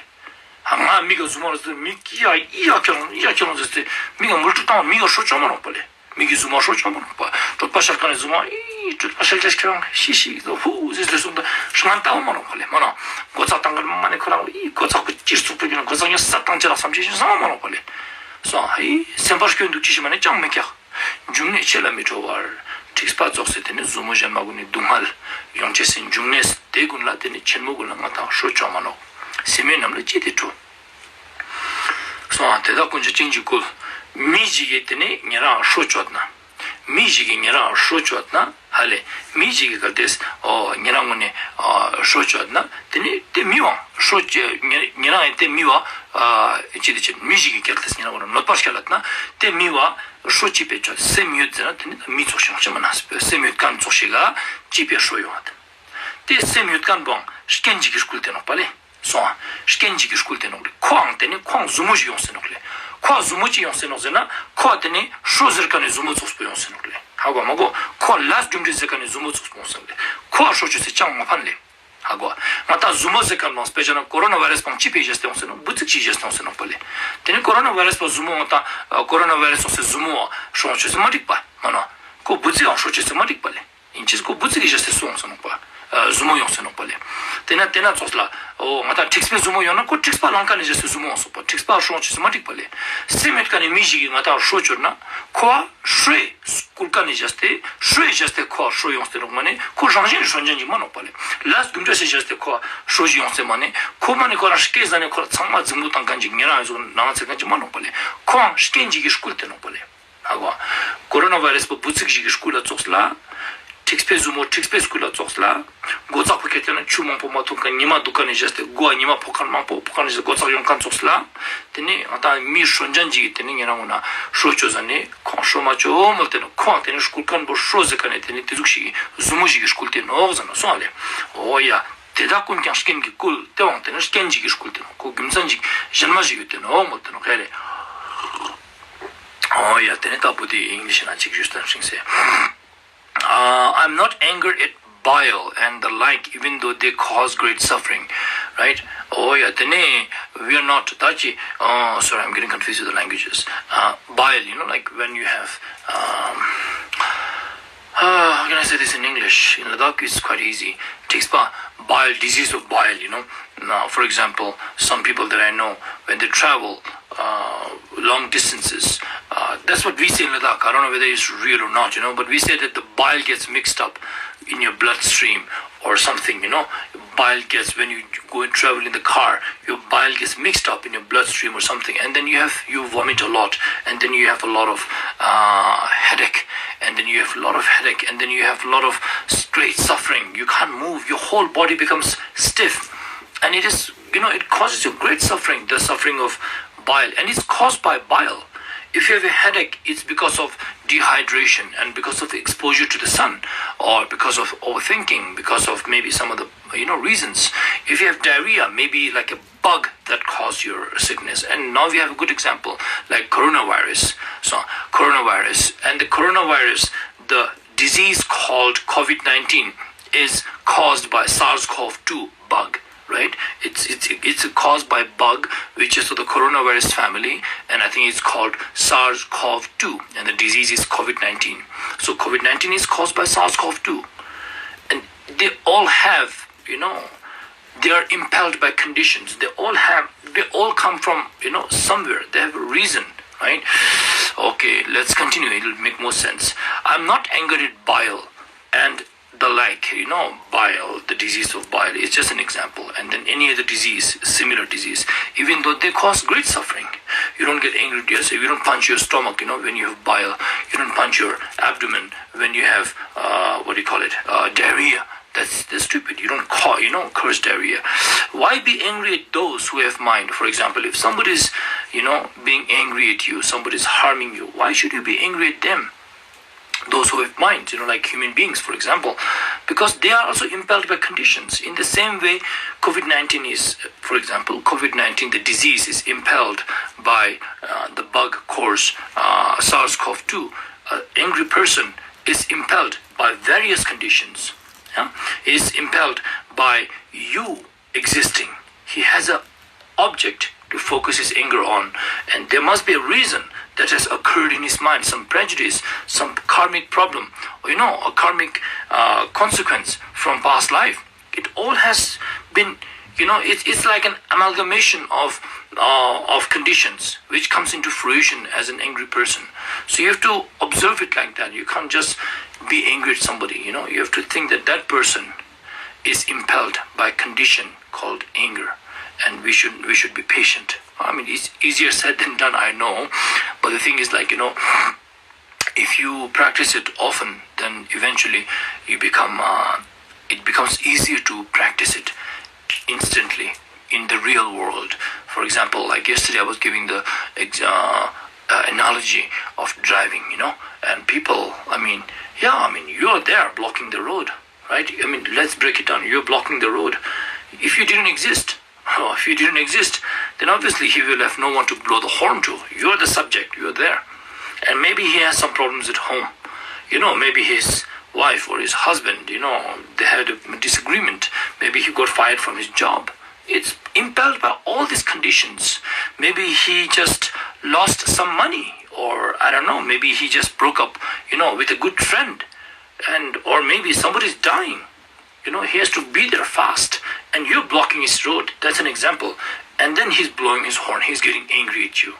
ང་མི་ག་ཟུ་མོ་ར་ཟེར་མི་ཀི་ཡ་ཨི་ཡ་ཁྱེར་ལོང་ཨི་ཡ་ཁྱེར་ལོང་ཟེར་ཟེར་མི་ག་མུལ་ཁྲུ་བཏང་མི་ག་ཧྲོ་ཅོག་མ་ནོག་པ་ལས། མི་གི་ཟུ་མོ་ཧྲོ་ཅོག་མ་ནོག་པ། གྲོད་པ་ཤར་ཁ་ནས་ཟུ་མོ་ཨི་ ཡིས་སྤྲུལ་པ་ཤཱཀྱ་ཁྱོད་རང་ཤི་ཤི་ཟོ་ཧུ་ཟེར་ཟེར་སོང་། ད་ཤི་ང་ལྟ་བ་མ་ལོག་པ་ལས་མ་ན་སྒོ་ཚགས་བཏང་གར་མ་ནས་ཁོ་རང་ཡིས་སྒོ་ཚགས་པོ་ཅིར་ཚུགས་པོ་ཡིན་ན་སྒོ་ཚགས་ཉོ་ས་བཏང་ཅི་ལ་བསམ་ཅི་ཞིག་བསམ་མ་ལོག་པ་ལས་སོང་། ཧི་སེམས་པར་སྐྱོན་འདུག་ཅི་ཞིག་མ་ནས་ཅང་མི་ཁྱག་འབྱུང་གནས་ཆེ་ལ་མི་འཕྲོ་བར། འཁྲིག་པ་རྫོགས་སེ་དེ་ནས་ཟུར་མོ་གཞན་མ་གུན་ནས་སྡུག་བསྔལ་ཡོང་ཆེ་སེ་འབྱུང་གནས་དེ་གུན་ལ་དེ་ནས་ཆེན་མོ་གུན་ལ་ང་དང་ཧྲོ་ཅོག་མ་ནོག་སེམས་མེད་རྣམས་ལ་ཅི་སྟེ་འཕྲོ། སོང་ཨ། དེ་དག་ཀུན་གྱི་རྐྱེན་གྱིས་བསྐུལ། མི་ཞིག་གིས་དེ་ནས་ཉེ་རང་ཧྲོ་ཅོག་ན། མི་ཞིག་གིས་ཉེ་རང་ཧྲོ་ཅོག་ན་ཧ་ལས། མི་ཞིག་གིས་གལ་ཏེ་ཨོ་ཉེ་རང་ངོ་ནས་ཨ་ཧྲོ་ཅོག་ན་དེ་ནས་དེ་མི་བ་ཧྲོ་ཅོག་ཉེ་ཉེ་རང་ཡིན་དེ་མི་བ་ཨ་ཅི་དེ་ཅི་མི་ཞིག་གིས་གལ་ཏེ་ཉེ་རང་ངོ་ནས་གནོད་པ་བསྐྱལ་ལ་ན་དེ་མི་བ་ཧྲོ་ཅི་པའི་ཅོག་སེམས་ཡོད་ཟེར་ན་དེ་ནི་མི་ཚོགས་ཤིང་ཅི་མ་ན་སེམས་ཡོད་མཁན་ཚོགས་ཤིག་ག་ཅི་པའི་ཧྲོ་ཡོང་བ་དེ། དེ་སེམས་ཡོད་མཁན་པོའང་རྐྱེན་གཅིག་གིས་བསྐུལ་ཏེ་ནོག་པ་ལེ། སོང་ཨ། རྐྱེན་གཅིག་གིས་བསྐུལ་ཏེ་ནོག་ལེ། ཁོའང་དེ་ནི་ཁོའང་ཟུར་མོ་ཞིག་ཡོང་སེ་ནོག་ལེ། ཁོའང་ཟུར་མོ་ཅིག་ཡོང་སེ་ནོག་ཟེར་ན་ཁོའང་དེ་ནི་ཧྲོ་ཟེར་མཁན་ནི་ཟུར་མོ་ཚོགས་པོ་ཡོང་སེ་ནོག་ལེ། ཧ་གོ་མ་གོ། ཁོ་ལས་རྒྱུ་འབྲས་ཟེར་མཁན་ནི་ཟུར་མོ་ཚོགས་པོ་ཡོང་སེ་ནོག་ལེ། ཁོའང་ཧྲོ་ཆུ་ཚེ་ཅང་མ་ཕན་ལེ། ཧ་གོ། ང་ད་ཟུར་མོ་ཟེར་མཁན་ནང་སྤེ་ཆ་ན་ཀོ་རོ་ན་བྷ་རེ་སི་པང་ཅི་པའི་བཞག་སྟེ་ཡོང་སེ་ནོག་འབུ་ཚིག་ཅིག་བཞག་སྟེ་ཡོང་སེ་ནོག་པ་ལེ། དེ་ནི་ཀོ་རོ་ན་བྷ་རེ་སི་པ་ཟུར་མོ་ང་ད་ཀོ་རོ་ན་བྷ་རེ་སི་ཚོགས་སེ་ཟུར་མོ་ཧྲོ་ཆུ་ཚེ་མ་འགྲིག་པ་མ་ནོག་ཁོ་འབུ་ཚིག་ཡང་ཧྲོ་ཆུ་ཚེ་མ་འགྲིག་པ་ལེ། ཡིན་ཅིས་ཁོ་འབུ་ཚིག་གི་བཞག་སྟེ་སོང་སོང་ནོག་པ། ཨ་ཟུར་མོ་ཡོང་སོང་ནོག་པ་ལེ། དེ་ན་དེ་ན་ཚོགས་ལ་ཨོ་ང་ད་འཁྲིག་པའི་ཟུར་མོ་ཡོང་ན་ཁོ་འཁྲིག་པ་ལང་ཀ་ནས་བཞག་སྟེ་ཟུར་མོ་ཡོང་སོང་པ། འཁྲིག་པ་ཧྲོ་ཆུ་ཚེ་མ་འགྲིག་པ་ལེ། སེམས་མེད་ཀ་ནས་མི་ཞིག་གིས་ང་ད་ཧྲོ་བཅོར་ན་ཁོ་ཧྲོས་སྐུལ་ཀ་ནས་བཞག་སྟེ་ཧྲོས་བཞག་སྟེ་ཁོ་ཧྲོ་ཡོང་སྟེ་ནོག་མ་ནི་ཁོ་རང་བཞིན་ཧྲོ་འཇོན་གྱི་མ་ནོག་པ་ལེ། ལས་རྒྱུ་འབྲས་སེ་བཞག་སྟེ་ཁོ་ཧྲོ་ཞིག་ཡོང་སྟེ་མ་ནི་ཁོ་མ་ནི་ཁོ་རང་སྐད་ཟ་ནས་ཁོ་རང་ཚང་མ་རྫིང་བུ་བཏང་མཁན་གྱི་ཉེ་རང་ཡོད་ཟོག་ནང་ཚེ་མཁན་གྱི་མ་ནོག་པ་ལེ། ཁོའང་རྐྱེན་གཅིག་གིས་བསྐུལ་ཏེ་ནོག་པ་ལེ། ཧ་གོ། ཀོ་རོ་ན་བྷ་རེ་སི་པ་འབུ་ཚིག་ཞིག་གི་སྐུལ་ལ་ཙོགས་ལ། འཁྲིག་པའི་ཟུར་མོ་འཁྲིག་པའི་སྐུལ་ལ་ཙོགས་ལ། སྒོ་ཙག་པོ་ཁྱེར་ཏེ་ན་ཆུ་མང་པོ་མ་འཐུང་མཁན་ཉི་མ་འདུག་ག་ནས་བཞག་སྟེ་སྒོ་ཉི་མ་ཕོག་མཁན་མང་པོ་ཕོག་མཁན་ནས་བཞག་སྒོ་ཙག་ཡོང་མཁན་ཙོགས་ལ། དེ་ནས་ང་ད་མི་ཧྲོ་འཇོན་གཅིག་གིས་དེ་ནས་ཉེ་རང་ངོ་ན་ཧྲོ་བཅོ་ཟ་ནས་ཁོང་ཧྲོ་མ་བཅོ་མོལ་ཏེ་ན་ཁོང་དེ་ནས་སྐུལ་མཁན་པོ་ཧྲོ་ཟེར་མཁན་ནས་དེ་ནས་དེ་ཟུག་ཞིག་གི་ཟུར་མོ་ཞིག་གིས་སྐུལ་ཏེ་ནོག་ཟེར་ན་སོང་ཨ་ལེ། འོ་ཡ། དེ་དག་ཀུན་ཀྱང་རྐྱེན་གྱིས་བསྐུལ་དེའང་དེ་ནས་རྐྱེན་གཅིག་གིས་སྐུལ་ཏེ་ནོག་ཁོ་རྒྱུ་མཚན་གཅིག་གཞན་མ་ཞིག་ཡོད་དེ་ནོག་མོལ་ཏེ་ནོག་ཧེ་རེ། འོ་ཡ། དེ་ནས་ད་བུ་དེ་ཨིང་ལིཤ་ན་གཅིག་ཞུས་དང་ཤིང་སེ། Uh, I'm not angered at bile and the like, even though they cause great suffering, right? Oh, yeah, then we are not. Dachi, oh, sorry, I'm getting confused with the languages. Uh, bile, you know, like when you have, um, uh, how can I say this in English? In Ladakh, it's quite easy. Takes bile, disease of bile, you know. Now, for example, some people that I know, when they travel, uh, long distances. Uh, that's what we say in Ladakh. I don't know whether it's real or not, you know, but we say that the bile gets mixed up in your bloodstream or something, you know. Bile gets, when you go and travel in the car, your bile gets mixed up in your bloodstream or something, and then you have, you vomit a lot, and then you have a lot of uh, headache, and then you have a lot of headache, and then you have a lot of great suffering. You can't move. Your whole body becomes stiff, and it is, you know, it causes you great suffering. The suffering of bile, and it's caused by bile. If you have a headache, it's because of dehydration and because of exposure to the sun, or because of overthinking, because of maybe some of the, you know, reasons. If you have diarrhea, maybe like a bug that cause your sickness. And now we have a good example, like coronavirus. So coronavirus, and the coronavirus, the disease called COVID nineteen is caused by SARS-CoV two bug, right? It's, it's, it's caused by bug, which is of the coronavirus family, and I think it's called SARS-CoV two, and the disease is COVID nineteen. So COVID nineteen is caused by SARS-CoV two. And they all have, you know, they are impelled by conditions. They all have, they all come from, you know, somewhere. They have a reason, right? Okay, let's continue. It'll make more sense. I'm not angered at bile and the like, you know, bile, the disease of bile is just an example. And then any other disease, similar disease, even though they cause great suffering, you don't get angry at yourself, you don't punch your stomach, you know, when you have bile, you don't punch your abdomen when you have, uh, what do you call it, uh, diarrhea. That's, that's stupid. You don't call, you know, curse diarrhea. Why be angry at those who have mind? For example, if somebody is, you know, being angry at you, somebody is harming you, why should you be angry at them? Those who have minds, you know, like human beings, for example, because they are also impelled by conditions. In the same way, COVID nineteen is, for example, COVID nineteen, the disease is impelled by uh, the bug cause uh, SARS-CoV two. An angry person is impelled by various conditions. Yeah? Is impelled by you existing. He has a object to focus his anger on, and there must be a reason that has occurred in his mind, some prejudice, some karmic problem, you know, a karmic uh, consequence from past life. It all has been, you know, it's, it's like an amalgamation of uh, of conditions which comes into fruition as an angry person. So you have to observe it like that. You can't just be angry at somebody. You know, you have to think that that person is impelled by a condition called anger, and we should we should be patient. I mean, it's easier said than done, I know, but the thing is, like, you know, if you practice it often, then eventually you become uh, it becomes easier to practice it instantly in the real world. For example, like yesterday, I was giving the ex- uh, uh, analogy of driving, you know, and people, I mean, yeah, I mean, you're there blocking the road, right? I mean, let's break it down. You're blocking the road. If you didn't exist, if you didn't exist, then obviously he will have no one to blow the horn to. You're the subject, you're there. And maybe he has some problems at home. You know, maybe his wife or his husband, you know, they had a disagreement. Maybe he got fired from his job. It's impelled by all these conditions. Maybe he just lost some money, or I don't know, maybe he just broke up, you know, with a good friend, and or maybe somebody's dying. You know, he has to be there fast, and you're blocking his road. That's an example. And then he's blowing his horn, he's getting angry at you.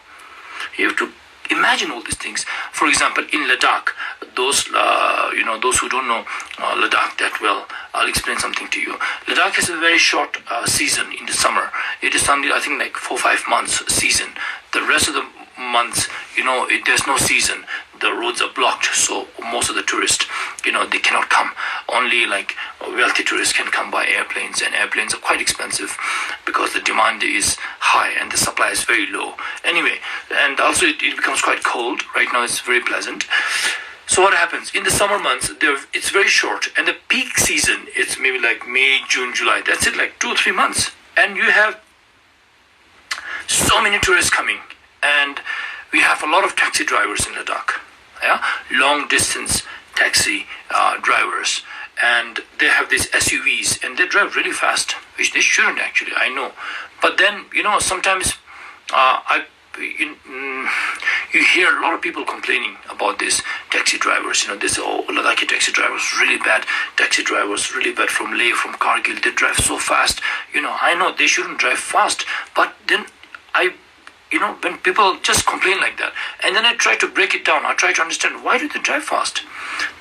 You have to imagine all these things. For example, in Ladakh, those uh, you know, those who don't know uh, Ladakh that well, I'll explain something to you. Ladakh has a very short uh, season in the summer. It is only, I think, like four five months season. The rest of the months, you know, it, there's no season. The roads are blocked, so most of the tourists, you know, they cannot come. Only, like, wealthy tourists can come by airplanes, and airplanes are quite expensive because the demand is high and the supply is very low. Anyway, and also it, it becomes quite cold. Right now it's very pleasant. So what happens in the summer months? There, it's very short, and the peak season, it's maybe like May, June, July. That's it, like two, three months, and you have so many tourists coming, and we have a lot of taxi drivers in Ladakh. Yeah, long distance taxi uh, drivers, and they have these S U Vs, and they drive really fast, which they shouldn't actually. I know, but then, you know, sometimes uh, I you, mm, you hear a lot of people complaining about these taxi drivers. You know, they say, "Oh, Ladakhi taxi drivers really bad. Taxi drivers really bad from Leh, from Kargil. They drive so fast." You know, I know they shouldn't drive fast, but then I, you know, when people just complain like that, and then I try to break it down, I try to understand, why do they drive fast?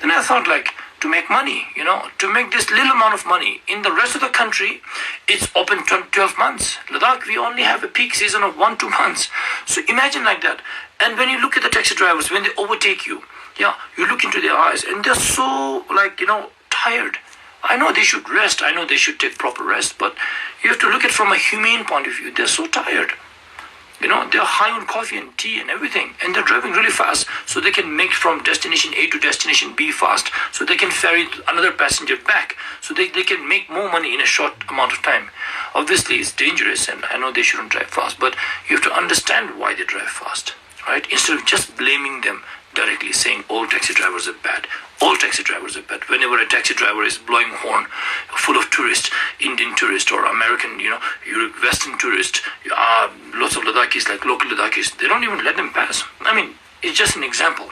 Then I thought, like, to make money, you know, to make this little amount of money. In the rest of the country, it's open tw- twelve months. Ladakh, we only have a peak season of one, two months. So imagine like that. And when you look at the taxi drivers, when they overtake you, yeah, you look into their eyes, and they're so, like, you know, tired. I know they should rest, I know they should take proper rest, but you have to look at it from a humane point of view. They're so tired. You know, they're high on coffee and tea and everything, and they're driving really fast so they can make from destination A to destination B fast, so they can ferry another passenger back, so they, they can make more money in a short amount of time. Obviously, it's dangerous, and I know they shouldn't drive fast, but you have to understand why they drive fast, right? Instead of just blaming them directly, saying all taxi drivers are bad. All taxi drivers are bad. Whenever a taxi driver is blowing horn full of tourists, Indian tourists or American, you know, Euro- Western tourists, uh, lots of Ladakhis, like local Ladakhis, they don't even let them pass. I mean, it's just an example.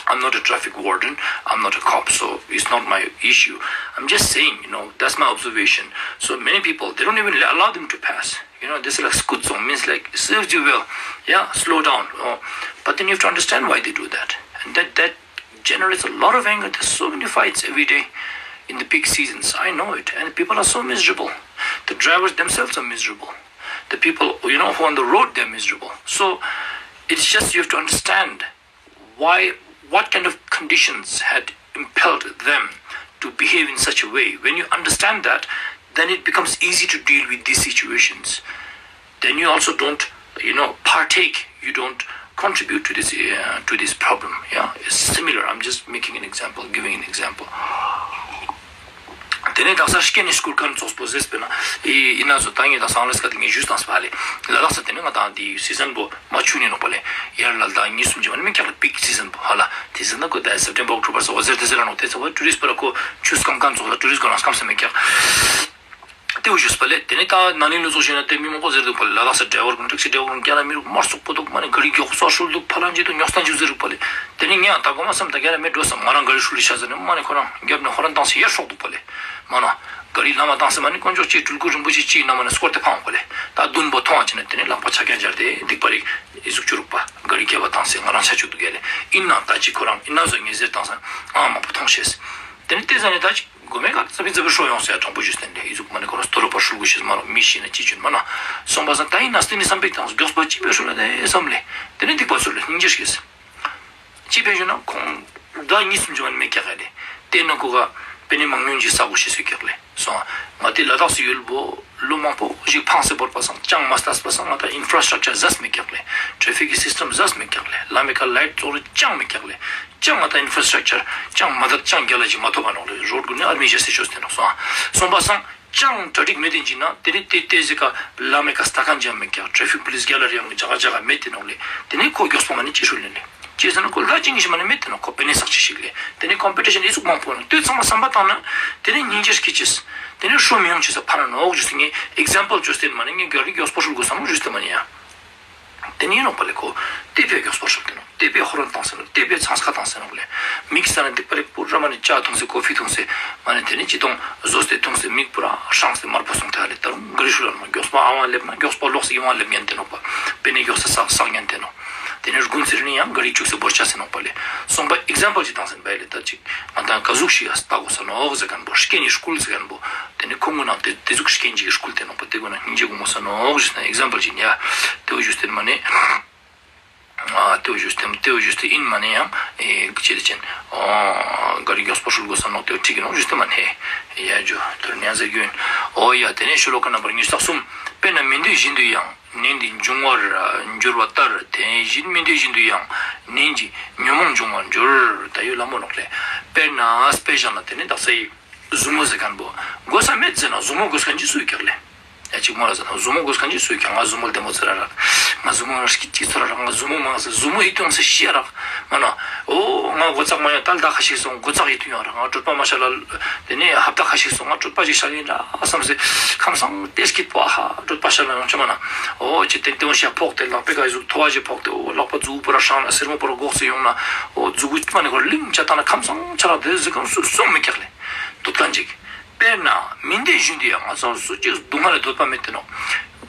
I'm not a traffic warden, I'm not a cop, so it's not my issue. I'm just saying, you know, that's my observation. So many people, they don't even allow them to pass. You know, they say, like, "Scusa," means, like, "Serves you well. Yeah, slow down." Oh, but then you have to understand why they do that. And that, that generates a lot of anger. There's so many fights every day in the peak seasons. I know it. And people are so miserable. The drivers themselves are miserable. The people, you know, who are on the road, they're miserable. So it's just, you have to understand why, what kind of conditions had impelled them to behave in such a way. When you understand that, then it becomes easy to deal with these situations. Then you also don't, you know, partake, you don't contribute to this uh, to this problem. Yeah, it's similar. I'm just making an example, giving an example. དེ་ནས་དག་ས་སྐྱེ་ནས་སྐུར་མཁན་ཚོགས་པོ་ཟེར་སྤེལ་ན། ཨི་ཨི་ན་ཚོ་ད་ངས་ད་སང་ལས་ཀ་དེ་ངས་ཞུས་དང་སྤ་ལེ། ལ་དྭགས་ས་དེ་ནས་ང་དང་དེ་སི་ཛན་པོ་མ་ཆུ་ནས་ནོག་པ་ལེ། ཡར་ལ་ད་ངས་སུམ་ཅི་མ་ནི་མི་ཁྱག་ལ་པིག་སི་ཛན་པོ་ཧ་ལ། དེ་ཟེར་ན་ཁོ་ད་སེབ་ཊེམ་བར་ཨོག་ཊོ་བར་སོ་ཟེར་དེ་ཟེར་ར་ནོག་དེ་ཚོ་བ་ཊུ་རིསི་པ་ལ་ཁོ་ཆུ་སྐམ་མཁན་ཚོགས་ལ་ཊུ་རིསི་གོ་ལ་སྐམ་ས་མི་ཁྱག་ལྟེ་བ་ཞུས་པ་ལས་དེ་ནས་ད་ན་ནིང་ལོ་ཚོགས་བྱས་ན་དེ་མི་མང་པོ་ཟེར་འདུག་པ་ལས། ལ་དྭགས་སུ་ཌའི་ཝར་གུན་ཊེག་སི་ཌའི་ཝར་གུན་རྒྱ་ནག་མི་རིགས་དམར་སུག་པོ་འདུག་མ་ནི་ག་རི་མགྱོགས་སོར་ཤུལ་འདུག་ཕ་ལང་ཅི་འདུག་ཉོག་སྟངས་ཅིག་ཟེར་རུག་པ་ལས། དེ་ནས་ངས་ཡང་ད་གོ་མ་བསམ་ད་རྒྱ་ནག་མི་འགྲོ་བསམ་ང་རང་ག་རི་ཤུལ་ལ་ཤ་ཟ་ནས་མ་ནི་ཁོ་རང་རྒྱབ་ནས་ཧོ་རན་བཏང་སེ་ཡར་སྲོག་འདུག་པ་ལས། མ་ན་ག་རི་ལམ་མ་བཏང་སེ་མ་ནི་དཀོན་མཆོག་གཅིག་སྤྲུལ་སྐུ་རིན་པོ་ཆེ་གཅིག་ན་མ་ནི་སྐོར་དེ་འཕང་པ་ལས། ད་བདུན་པོ་མཐོང་བ་བྱས་ན་དེ་ནས་ལག་པ་ཆ་རྐྱང་སྦྱར་ཏེ་སྡིག་པ་རིག་ཨི་ཟུག་ཅུ་རུག་པ་ག་རི་རྒྱབ་བ་བཏང་སེ་ང་རང་ཆ་ཆུ་འདུག་གས་ལས། ཡིན་ནའང་ད་ཅིག་ཁོ་རང་ཡིན་ན་བཟོ་ངེས་ཟེར་བཏང་སེ་ཨང་མང་པོ་མཐོང་ཤེས། དེ་ནས་ལྟས་ཟ་ནས་ད་ཅིག་དགོས་མེད་ཀ་རྩ་བི་རྩ་བི་ཧྲོ་ཡོང་ཟེར་དྲང་པོ་ཞུས་ཏེ་འདྲ་ཨི་ཟུག་མ་ནི་ཁོ་རང་སྟོ་རོ་པ་ཧྲུལ་གུ་ཤེས་མ་རོ་མི་ཤེས་ན་ཅི་བྱུང་མ་ན། སོང་པ་སང་ད་ཡིན་ན་སྟེ་ནི་བསམ་པའི་སྟངས་མགྱོགས་པ་ཅི་བས་ཧྲུལ་ལ་དེ་བསམ་ལས། དེ་ནས་སྡིག་པ་ཚུར་ལ་སྙིང་རྗེ་སྐྱེས། ཅི་བས་ཞུ་ན་ཁོང་ཟླ་གཉིས་གསུམ་ཅི་མ་ནི་མེད་ཀྱག་ག་ལས། དེ་ནང་ཁོ་ག་པེ་ནེ་མང་ཉུང་ཅིག་ས་གོ་ཤེས་སུ་ཀྱག་ལས་སོང་། ང་དེ་ལ་དྭགས་སུ་ཡོད་པོ་ལོ་མང་པོ་ཞིག་ཕངས་སེ་བོར་པ་སང་ཅང་མ་ལྟས་པ་སང་ང་ད་ཨིན་ཕྲ་སི་ཊྲག་ཅར་ཟས་མེད་ཀྱག་ལས། ཊྲེ་ཕིག་གི་སིས་ཊམ་ཟས་མེད་ཀྱག་ལས། ལམ་མེ་ཀ་ལའིཊ་ཙོག་རེ་ཅང་མེད་ཀྱག་ལས། ཅང་ང་ད་ཨིན་ཕྲ་སི་ཊྲག་ཅར་ཅང་མ་དར་ཅང་རྒྱ་ལ་ཅིག་མ་ཐོབ་པ་ནོག་ལས། རོཌ་གུན་ནི་ཨར་མི་ཞ་སེ་ཆོས་ཏེ་ནོག་སོང་། སོང་པ་སང་ཅང་གྲ་སྒྲིག་མེད་དེ་འཇིག་ན་དེ་རིང་དེ་དེ་ཟིག་ག་ལམ་མེ་ཀ་སྟ་ཁན་ཅང་མེད་ཀྱག་ཊྲེ་ཕིག་པུ་ལིས་རྒྱ་ལ་རེ་ཡང་ཇག་ཇག་མེད་དེ་ནོག་ལས། དེ་ནས་ཁོ་མགྱོགས་པ་མ་ནི་ཅི་ཧྲུལ་ལེན་ལས། ཅི་ཟེར་ན་ཁོ་ལ་ཅིག་ངི་ཤི་མ་ནི་མེད་དེ་ནོག་ཁོ་པེ་ནེ་སག་ཅིག་ཞིག་ལས། དེ་ནས་ཀོམ་པི་ཊི་ཤན་ཨི་ཟུག་མང་པོ་ནོག་དེ་ཚང་མ་བསམ་པ་བཏང་ན་དེ་ནས་སྙིང་རྗེ་སྐྱེ་ཅེས། དེ་ནས་ཧྲུལ་མི་ཡོང་ཅེས་ས་ཕ་ན་ནོག་ཞུས་སེ་ངས་ཨིག་ཛམ་པལ་བཅོས་ཏེ་མ་ནི་ངས་ག་རི་མགྱོགས་པོ་ཧྲུལ་དགོས་བསམ་ནོག་ཞུས་ཏེ་མ་ནི་ཡ། དེ་ནས་ཡིན་ནོག་པ་ལས་ཁོ་དེ་བས་མགྱོགས་པོ་ཧྲུལ་དེ་ནོག་དེ་བས་ཧོ་རན་བཏང་སེ་ནོག་དེ་བས་ཚང་ཁ་བཏང་སེ་ནོག་ལས། མིག་ས་ན་སྡིག་པ་རིག་པོ་ར་མ་ནི་ཅ་འཐུང་སེ་ཀོ་ཕི་འཐུང་སེ་མ་ནི་དེ་ནས་ཅི་འཐུང་བཟོ་སྟེ་འཐུང་སེ་མིག་པུ་ར་ཧྲང་སེ་དམར་པོ་སོང་ཐལ་ལས། ད་རུང་ག་རི་ཧྲུལ་ལ་མ་མགྱོགས་པ་ཨ་ཝང་སླེབས་ན་མགྱོགས་པ་ལོག་སེ་ཡིད་དབང་སླེབས་ཉན་དེ་ནོག་པ། པེ་ནེ་མགྱོགས་སེ་སག་སག་ཉན་དེ་ནོག་དེ་ནས་དགུན་ཚེ་རིང་ཡང་ག་རི་བཅུག་སེ་བོར་ཆ་སེ་ནོག་པ་ལས། སོང་པ་ཨིག་ཛམ་པལ་ཅིག་བཏང་སེ་བས་ལས། ད་ཅིག་ང་དང་ག་ཟུག་ཞིག་ཡ་ལྟ་དགོས་ས་ནོག་ཟེར་མཁན་པོ་ཤི་ཀེན་ནི་སྐུལ་ཟེར་མཁན་པོ། དེ་ནས་ཁོང་གི་ནང་དེ་དེ་ཟུག་ཤི་ཀེན་ཅིག་སྐུལ་དེ་ནོག་པ། དེ་གོ་ན་སྙིང་རྗེ་གོ་མོ་ས་ནོག་ཞུས་ན་ཨིག་ཛམ་པལ་ཅིག་ཡིན་ཡ། དེ་བོ་ཞུས་ཏེ་མ་ནི། ཨ་དེ་བོ་ཞུས་ཏེ་དེ་བོ་ཞུས་ཏེ་ཡིན་མ་ནི་ཡང་ཨེ་ཅི་ལ་ཅན། ཨོ་ག་རི་མགྱོགས་པོ་ཧྲུལ་དགོས་ས་ནོག་དེ་བོ་ཁྲིད་ཀྱི་ནོག་ཞུས་ཏེ་མ་ནི། ཡ་ཇོ་དོར་ཉན་ཟེར་རྒྱུ་ཡིན། ཨོ་ཡ་དེ་ནས་ཤོ་ལོ་ཀ་ནམ་བར་ཉི་ཤུ་རྩ་གསུམ། དཔེར་ན་མི་འདོད་བཞིན་དུ་ཡང་ནད་འདི་འབྱུང་བར་འགྱུར་བ་ལྟར། དེ་བཞིན་མི་འདོད་བཞིན་དུ་ཡང་ནད་ཀྱི་ཉོན་མོངས་འབྱུང་བར་འགྱུར། ད་ཡོད་ལ་མོ་ནོག་ལས། དཔེར་ན་དཔེ་བཞག་ན་དེ་ནི་དག་ས་ཡི་ཟུར་མོ་ཟེར་མཁན་པོ་དགོས་ས་མེད་ཟེར་ན་ཟུར་མོ་དགོས་མཁན་གྱི་སུ་ཡི་ཀྱག་ལས། ཡ་གཅིག་མོ་ལ་ཟེར་ན་ཟུར་མོ་དགོས་མཁན་གྱི་སུ་ཡི་ཀྱག་ང་ཟུར་མོ་ལ་བདེ་མོ་ཚེ་ར་ར། ང་ཟུར་མོ་ར་སྐྱིད་ཅིག་ཚོ་ར་ར། ང་ཟུར་མོ་མང་ཟེར་ཟུར་མོ་ཡི་དུང་ཟེར་ཤེས་ར། མ་ན། ཨོ་ང་སྒོ་ཙག་མ་ཡོང་ད་ལ་ད་ཁ་ཤིག་སོང་སྒོ་ཙག་ཡི་དུང་ཡོང་ར། ང་གྲོད་པ་མ་ཤ་ལ། དེ་ནས་ཧབ་ད་ཁ་ཤིག་སོང་ང་གྲོད་པ་ཅིག་ཤ་ཡིན་ར་བསམ་སེ། ཁམས་སང་ཏེ་སྐྱིད་པོ་ཧ་གྲོད་པ་ཤ་ལ་ཡོང་ཆ་མ་ན། ཨོ་ཅི་དེ་དེ་བོ་ཤ་ཕོག་སྟེ་ལག་པའི་ཀ་ཟུག་ཐོ་བ་ཞིག་ཕོག་སྟེ་ཨོ་ལག་པ་མཛུ་གུ་པོ་ར་ཧྲང་ན་སེར་མོ་པོ་ར་འགོག་སེ་ཡོང་ན། ཨོ་མཛུ་གུ་མ་ནི་ཁོ་ལིང་ཆ་ད་ན་ཁམས་སང་ཆ་ར་དེ་ཟིག་གམ་སུ་སོང་མི་ཀྱག་ལས། འདོད་པ་འཇིག་དཔེར་ན་མི་འདོད་བཞིན་དུ་ཡང་ང་ཚོ་སུ་གཅིག་སྡུག་བསྔལ་ལ་འདོད་པ་མེད་དེ་ནོག་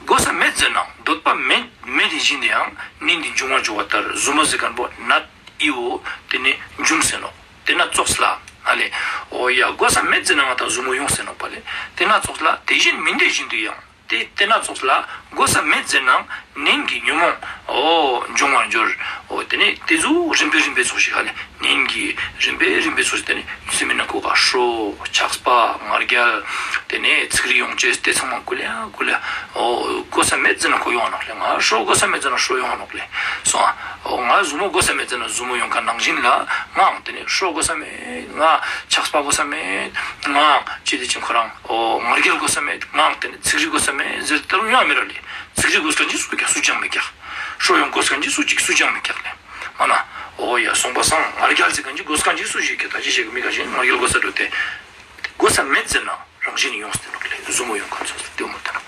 དགོས་ས་མེད་ཟེར་ན་འདོད་པ་མེད་མེད་དེ་བཞིན་དུ་ཡང་ནད་འདི་འབྱུང་བར་འགྱུར་བ་ལྟར། ཟུར་མོ་ཟེར་མཁན་པོ་ནད་ཨི་བོ་དེ་ནི་འབྱུང་ཟེར་ནོག་དེ་ན་ཙོགས་ལ་ཨ་ལས། ཨོ་ཡ་དགོས་ས་མེད་ཟེར་ན་ང་ད་ཟུར་མོ་ཡོང་ཟེར་ནོག་པ་ལས། དེ་ན་ཙོགས་ལ་དེ་བཞིན་མི་འདོད་བཞིན་དུ་ཡང་། དེ་དེ་ན་ཙོགས་ལ་དགོས་ས་མེད་ཟེར་ན་ནད་ཀྱི་ཉོན་མོངས་ཨོ་འབྱུང་བར་འགྱུར། ཨོ་དེ་ནས་དེ་ཚོ་རིམ་པས་རིམ་པས་ཚོགས་ཤིག་ཧ་ལས་ནད་ཀྱི་རིམ་པས་རིམ་པས་ཚོགས་ཤིག་དེ་ནས་སེམས་ནང་ཁོ་ག་ཧྲོ་ཆགས་པ་ང་རྒྱལ་དེ་ནས་ཚིག་རིག་ཡོང་ཅེས་དེ་ཚང་མ་ཀུ་ལེ་ཀུ་ལེ། ཨོ་དགོས་ས་མེད་ཟེར་ན་ཁོ་ཡོང་ནོག་ལེ། ང་ཧྲོ་དགོས་ས་མེད་ཟེར་ན་ཧྲོ་ཡོང་ནོག་ལེ། སོང་ཨ། ཨོ་ང་ཟུར་མོ་དགོས་ས་མེད་ཟེར་ན་ཟུར་མོ་ཡོང་མཁན་ནང་བཞིན་ལ་ངའང་དེ་ནས་ཧྲོ་དགོས་ས་མེད། ང་ཆགས་པ་དགོས་ས་མེད། ངའང་ཅི་དེ་ཅིང་ཁོ་རང་ཨོ་ང་རྒྱལ་དགོས་ས་མེད། ངའང་དེ་ནས་ཚིག་རིག་དགོས་ས་མེད་ཟེར་ཏེ་ཡོང་མི་ར་ལེ། ཚིག་རིག་དགོས་མཁན་གྱི་སུ་ཀྱང་སུ་ཅང་མི་ཀྱག་ཧྲོ་ཡོང་དགོས་མཁན་གྱི་སུ་ཅིག་སུ་ཅང་མི་ཀྱག་ལེ། མ་ན། ཨོ་ཡ་སོང་པ་སང་ང་རྒྱལ་ཟེར་མཁན་གྱི་དགོས་མཁན་གྱི་སུ་ཞིག་གི་ད་ཅི་ཞིག་མི་ག་ཞིག་ང་རྒྱལ་དགོས་ས་འགྲོ་དེ། དགོས་ས་མེད་ཟེར་ན་རང་བཞིན་ཡོངས་ཏེ་ནོག་ལེ། ཟུར་མོ་ཡོང་མཁན་ཚོ་ལྟེ་མོ་དང་།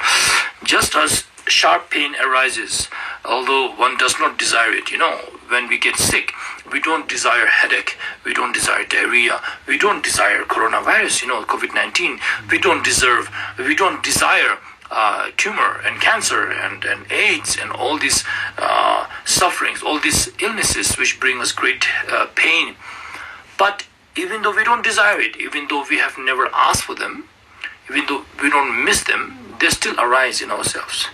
Just as sharp pain arises, although one does not desire it, you know, when we get sick, we don't desire headache, we don't desire diarrhea, we don't desire coronavirus, you know, COVID nineteen, we don't deserve, we don't desire uh, tumor and cancer and, and AIDS and all these uh, sufferings, all these illnesses which bring us great uh, pain. But even though we don't desire it, even though we have never asked for them, even though we don't miss them, they still arise in ourselves.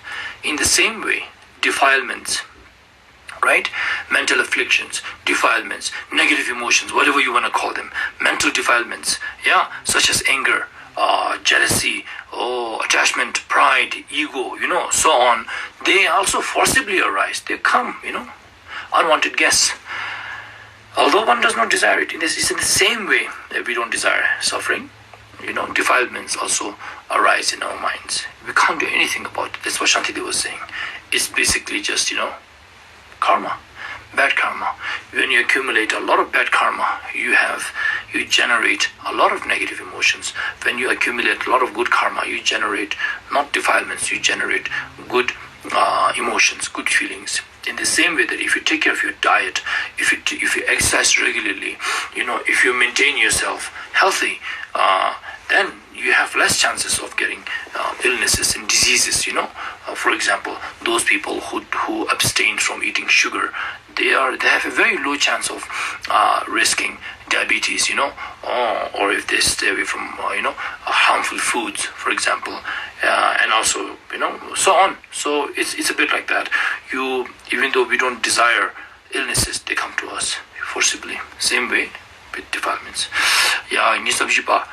In the same way, defilements, right? Mental afflictions, defilements, negative emotions, whatever you want to call them, mental defilements, yeah, such as anger, uh, jealousy, oh, attachment, pride, ego, you know, so on. They also forcibly arise. They come, you know, unwanted guests. Although one does not desire it, it is in the same way that we don't desire suffering. You know, defilements also arise in our minds. We can't do anything about it. That's what Shantideva was saying. It's basically just, you know, karma, bad karma. When you accumulate a lot of bad karma, you have you generate a lot of negative emotions. When you accumulate a lot of good karma, you generate not defilements, you generate good uh, emotions, good feelings. In the same way that if you take care of your diet, if you if you exercise regularly, you know, if you maintain yourself healthy, uh, then you have less chances of getting uh, illnesses and diseases. You know, uh, for example, those people who who abstain from eating sugar, they are they have a very low chance of uh, risking diabetes, you know, or, or if they stay away from, uh, you know, uh, harmful foods, for example, uh, and also, you know, so on. So it's, it's a bit like that. You, even though we don't desire illnesses, they come to us forcibly. Same way with defilements. ཡ། ཉི་ཤུ་བཞི་པ།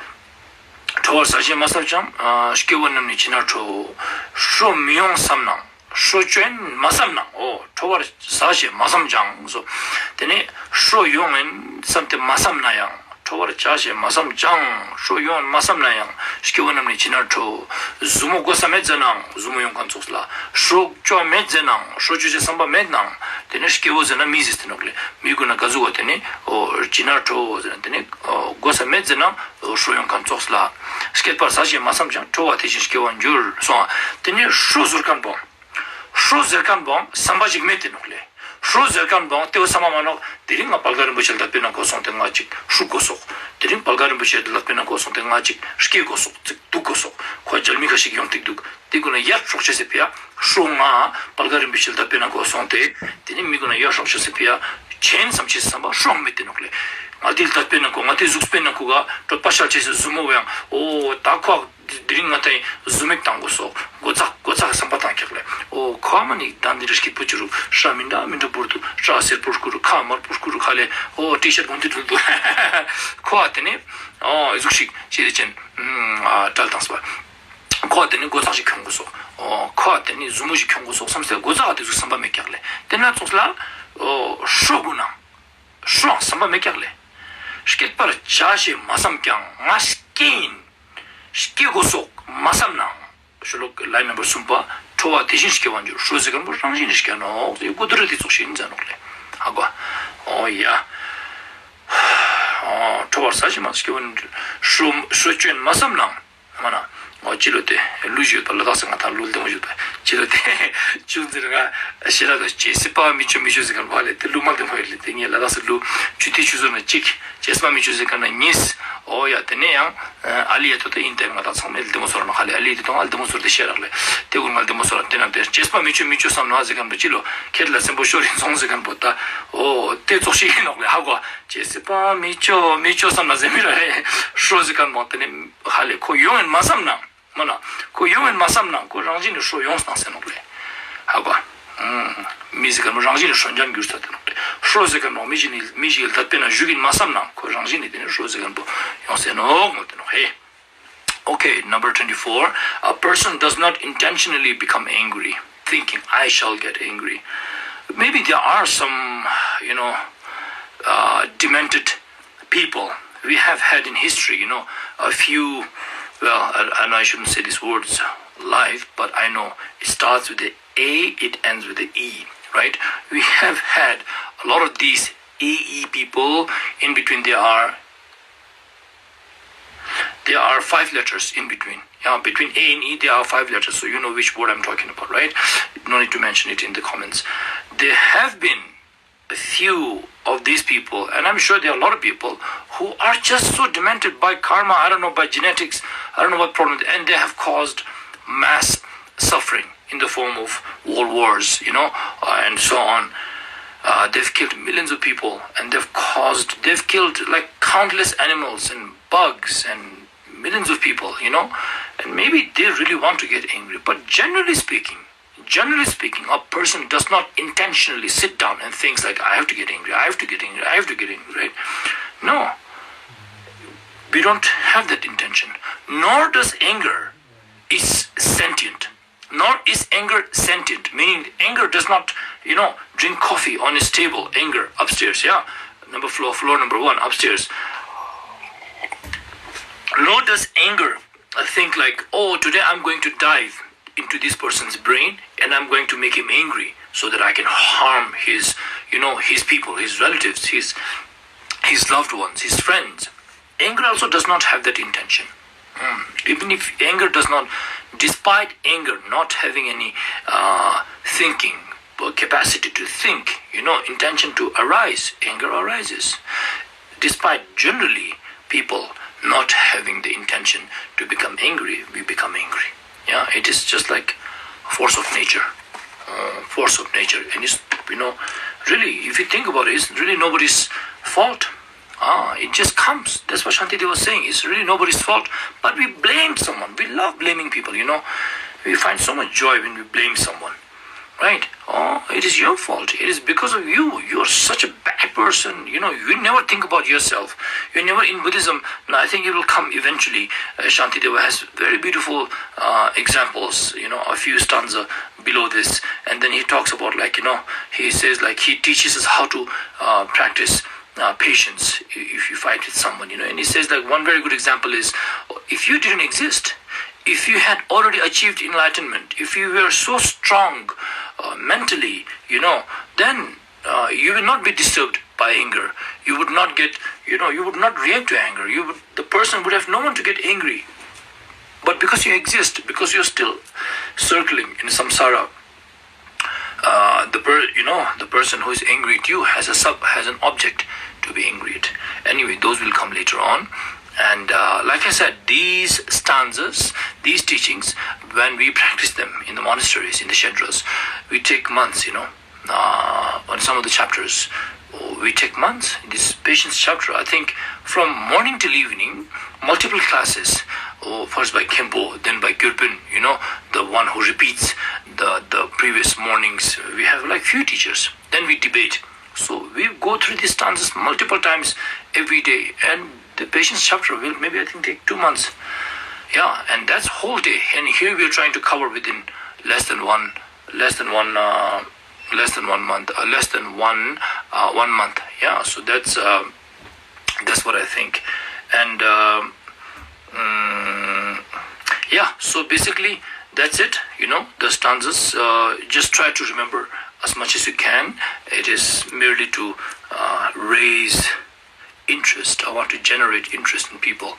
ཁྲོ་བར་ཟ་ཞེས་མ་བསམ་ཀྱང་། སྐྱེ་བོ་རྣམས་ནི་ཇི་ལྟར་ཁྲོ། ཁྲོ་མི་ཡོང་བསམ་ནའང་། ཁྲོ་སྐྱོན་མ་བསམ་ན། ཨོ། ཁྲོ་བར་ཟ་ཞེས་མ་བསམ་ཀྱང་སོ། དེ་ནས་ཁྲོ་ཡོང་ངན་བསམ་སྟེ་མ་བསམ་ན་ཡང་། ཁྲོ་བར་བྱ་ཞེས་མ་བསམ་ཀྱང་། ཁྲོ་ཡོང་ངན་མ་བསམ་ན་ཡང་། སྐྱེ་བོ་རྣམས་ནི་ཇི་ལྟར་ཁྲོ། ཟུར་མོ་བགོ་ས་མེད་ཟེར་ནའང་ཟུར་མོ་ཡོང་མཁན་ཙོགས་ལ། ཁྲོ་སྐྱོ་མེད་ཟེར་ནའང་ཁྲོ་སྐྱོ་ཞེས་བསམ་པ་མེད་ནའང་། དེ་ནས་སྐྱེ་བོ་ཟེར་ན་མི་ཟེར་ཏེ་ནོག་ལེ། མི་གུན་ན་ག་ཟུག་བ་དེ་ནས་ཨོ་ཇི་ལྟར་ཁྲོ་ཟེར་ན་དེ་ནས་ཨོ་བགོ་ས་མེད་ཟེར་ནའང་ཁྲོ་ཡོང་མཁན་ཙོགས་ལ། སྐྱེད་པར་ཟ་ཞེས་མ་བསམ་ཀྱང་། ཁྲོ་བ་དེ་བཞིན་སྐྱེ་བར་འགྱུར་སོང་། དེ་ནས་ཁྲོ་ཟེར་མཁན་པོ། ཁྲོ་ཟེར་མཁན་པོའང་བསམ་པ་ཞིག་མེད་དེ་ནོག་ལེ། ཁྲོ་ཟེར་མཁན་པོའང་དེ་བོ་བསམ་པ་མ་ནོག་དེ་རིང་ང་བལ་ག་རིན་པོ་ཆེ་ལ་དད་པའི་ནང་གོ་སོང་སྟེ་ང་ཅིག་ཁྲོ་གོ་སོག་དེ་རིང་བལ་ག་རིན་པོ་ཆེ་ལ་དད་པའི་ནང་གོ་སོང་སྟེ་ང་ཅིག་སྐྱེ་གོ་སོག་ཅིག་སྡུག་གོ་སོག་ཁོ་མཇལ་མི་ཁ་ཞིག་ཡོང་ཏིག་འདུག་དེ་ཀུན་ལ་ཡར་སྲོག་ཆེ་སེ་ཕི་ཡ། ཁྲོ་ང་བལ་ག་རིན་པོ་ཆེ་ལ་དད་པའི་ནང་གོ་སོང་སྟེ། དེ་ནི་མི་ཀུན་ལ་ཡར་སྲོག་ཆེ་སེ་ཕི་ཡ། ཆེན་བསམ་ཆེ་སེ་བསམ་པ་ཁྲོ་མེད་དེ་ནོག་ལེ། ང་དེ་ལ་དད་པའི་ནང་གོ་ང་དེ་གཟུགས་པོའི་ནང་གོ་ག་གྲོད་པ་ཤ་ཆེ་སེ་ཟུར་མོ་བའང་ཨོ་ད་ཁོ། དེ་རིང་ང་དེ་ཟུར་མིག་བཏང་དགོས་སོག་སྒོ་ཚག་སྒོ་ཚག་བསམ་པ་བཏང་ཀྱག་ལེ། ཨོ་ཁོ་མ་ནི་ད་འདི་འདྲ་སྐྱིད་པོ་ཅི་རུ་ཤ་མི་འདྲ་མི་འདྲ་བོར་དུ་ཤ་སེར་པོ་སྐུ་རུ་ཁ་དམར་པོ་སྐུ་རུ་ཁ་ལེ། ཨོ་ཊི་ཤར་གོན་དུ་འགྲུལ་དུ། ཁོ་ཨ་དེ་ནི་ཨོ་ཨི་ཟུག་ཞིག་ཅི་དེ་ཅན་ཨ་བྲལ་བཏང་སོ། ཁོ་ཨ་དེ་ནི་སྒོ་ཚག་ཞིག་གྱོན་དགོས་སོག་ཨོ་ཁོ་ཨ་དེ་ནི་ཟུར་མོ་ཞིག་གྱོན་དགོས་སོག་བསམ་སྟེ་སྒོ་ཚག་ཨ་དེ་ཟུག་བསམ་པ་མེད་ཀྱག་ལེ། དེ་ན་ཙོགས་ལ་ཨོ་ཧྲོ་དགོས་ན། ཧྲོའང་བསམ་པ་མེད་ཀྱག་ལེ། སྐྱེད་པར་བྱ་ཞེས་མ་བསམ་ཀྱང་ང་སྐྱེ་ཡིན། སྐྱེ་དགོས་སོག་མ་བསམ་ནའང་། ཤོ་ལོ་ཀ་ལའིན་ནམ་བར་གསུམ་པ། ཁྲོ་བ་དེ་བཞིན་སྐྱེ་བར་འགྱུར། ཁྲོ་ཟེར་མཁན་པོ་རང་བཞིན་ནི་སྐྱེ་ནོག་ཟེར་གོ་དུ་ར་དེ་ཙོགས་ཤིག་ཡིན་ཟེར་ནོག་ལེ། ཧ་གོ། ཨོ་ཡ། ཨོ་ཁྲོ་བར་ཟ་ཞེས་མ་སྐྱེ་བར་འགྱུར། ཁྲོ་ཁྲོ་སྐྱོན་མ་བསམ་ནའང་། མ་ན། ཨོ་སྤྱི་ལོ་དེ་ལུ་ཞུས་པ་ལ་དྭགས་སུ་ང་ད་ལུ་ལྡེ་མོ་ཞུས་པ་སྤྱི་ལོ་དེ་ཅུང་ཟེར་ང་ཞེ་ལ་དོ་ཇེ་སི་པ་མི་ཆོ་མི་ཆོ་ཟེར་མཁན་བ་ལེ་དེ་ལུ་མ་ལྡེ་མོ་ཡོད་ལེ། དེ་ངས་ལ་དྭགས་སུ་ལུ་ཆུ་ཐིགས་ཆུ་ཟོར་ན་གཅིག་ཇེ་སི་པ་མི་ཆོ་ཟེར་མཁན་ན་གཉིས། ཨོ་ཡ་དེ་ནས་ཡང་ཨ་ལི་ཡ་དོ་དེ་ཡིན་དེ་ང་ད་ཚང་མས་ལྡེ་མོ་ཟོར་ན་ཧ་ལེ་ཨ་ལི་དེ་དང་ང་ལྡེ་མོ་ཟོར་དེ་ཤེས་རག་ལེ། དེ་ཀུན་ང་ལྡེ་མོ་ཟོར་དེ་ན་དེ་ཇེ་སི་པ་མི་ཆོ་མི་ཆོ་བསམ་ན་ཟེར་མཁན་པོ་སྤྱི་ལོ་ཁྱེད་ལ་སེམས་པོ་ཤོར་ཡིན་སོང་ཟེར་མཁན་པོ་ད་ཨོ་དེ་ཙོགས་ཤིག་ཡིན་ནོག་ལེ། ཧ་གོ། ཇེ་སི་པ་མི་ཆོ་མི་ཆོ་བསམ་ན་ཟེར་མི་ར་ཧེ་ཧྲོ་ཟེར་མཁན་པོ་དེ་ནས་ཧ་ལེ་ཁོ་ཡོང་ཡིན་མ་བསམ་ན། མ་ན། ཁོ་ཡོང་ཡིན་མ་བསམ་ན་ཁོ་རང་བཞིན་ནས་ཧྲོ་ཡོང་སྟངས་ཟེར་ནོག་ལེ། ཧ་གོ། ཨུམ། མི་ཟེར་མཁན་པོ་རང་བཞིན་ནས་ཧྲོ་འཇང་འགྱུར་ས་དེ་ནོག་ལེ། ཧྲོ་ཟེར་མཁན་པོ་མི་ཞིག་ནི་མི་ཞིག་གི་ལ་དཔེར་ན་བཞུགས་ཡིན་མ་བསམ་ན་ཁོ་རང་བཞིན་ནས་དེ་ནས་ཧྲོ་ཟེར་མཁན་པོ་ཡོང་ཟེར་ནོག་ངོ་དེ་ནོག་ཧེ། Okay, number twenty-four. A person does not intentionally become angry, thinking, "I shall get angry." Maybe there are some, you know, uh, demented people. We have had in history, you know, a few, well, and I shouldn't say these words live, but I know it starts with the A, it ends with the E, right? We have had a lot of these A E people. In between, there are there are five letters in between. Yeah, between A and E, there are five letters, so you know which word I'm talking about, right? No need to mention it in the comments. There have been a few of these people, and I'm sure there are a lot of people who are just so demented by karma, I don't know, by genetics, I don't know what problem, and they have caused mass suffering in the form of world wars, you know, uh, and so on. Uh, they've killed millions of people, and they've caused, they've killed like countless animals and bugs and millions of people, you know, and maybe they really want to get angry. But generally speaking, generally speaking, a person does not intentionally sit down and thinks like, "I have to get angry, I have to get angry, I have to get angry," right? No, we don't have that intention. Nor does anger is sentient. Nor is anger sentient, meaning anger does not, you know, drink coffee on its table. Anger upstairs, yeah, number floor, floor number one upstairs. Nor does anger uh, think like, "Oh, today I'm going to dive into this person's brain and I'm going to make him angry so that I can harm his, you know, his people, his relatives, his his loved ones, his friends." Anger also does not have that intention. Hmm. Even if anger does not, despite anger not having any uh, thinking, uh, capacity to think, you know, intention to arise, anger arises. Despite generally people not having the intention to become angry, we become angry. Yeah, it is just like force of nature. Uh, force of nature. And it's, you know, really, if you think about it, it's really nobody's fault. Ah, it just comes. That's what Shantideva was saying. It's really nobody's fault. But we blame someone. We love blaming people, you know. We find so much joy when we blame someone. Right? Oh, it is your fault. It is because of you. You're such a bad person. You know, you never think about yourself. You never in Buddhism. And I think it will come eventually. Uh, Shantideva has very beautiful uh, examples, you know, a few stanza below this. And then he talks about, like, you know, he says, like, he teaches us how to uh, practice uh, patience if you fight with someone, you know. And he says, like, one very good example is, if you didn't exist, if you had already achieved enlightenment, if you were so strong uh, mentally, you know, then uh, you will not be disturbed by anger. You would not get, you know, you would not react to anger. You would, the person would have no one to get angry. But because you exist, because you're still circling in samsara, uh, the per, you know, the person who is angry at you has a sub has an object to be angry at. Anyway, those will come later on. And uh, like I said, these stanzas, these teachings, when we practice them in the monasteries, in the shedras, we take months, you know. Uh, on some of the chapters, oh, we take months. This patience chapter, I think, from morning till evening, multiple classes. Oh, first by Khenpo, then by Gyurpin, you know, the one who repeats the, the previous mornings. We have, like, few teachers. Then we debate. So we go through these stanzas multiple times every day. And the patience chapter will maybe, I think, take two months. Yeah, and that's whole day. And here we are trying to cover within less than one, less than one, uh, less than one month, uh, less than one, uh, one month. Yeah, so that's uh, that's what I think. And um, mm, yeah, so basically that's it. You know, the stanzas. Uh, just try to remember as much as you can. It is merely to uh, raise interest. I want to generate interest in people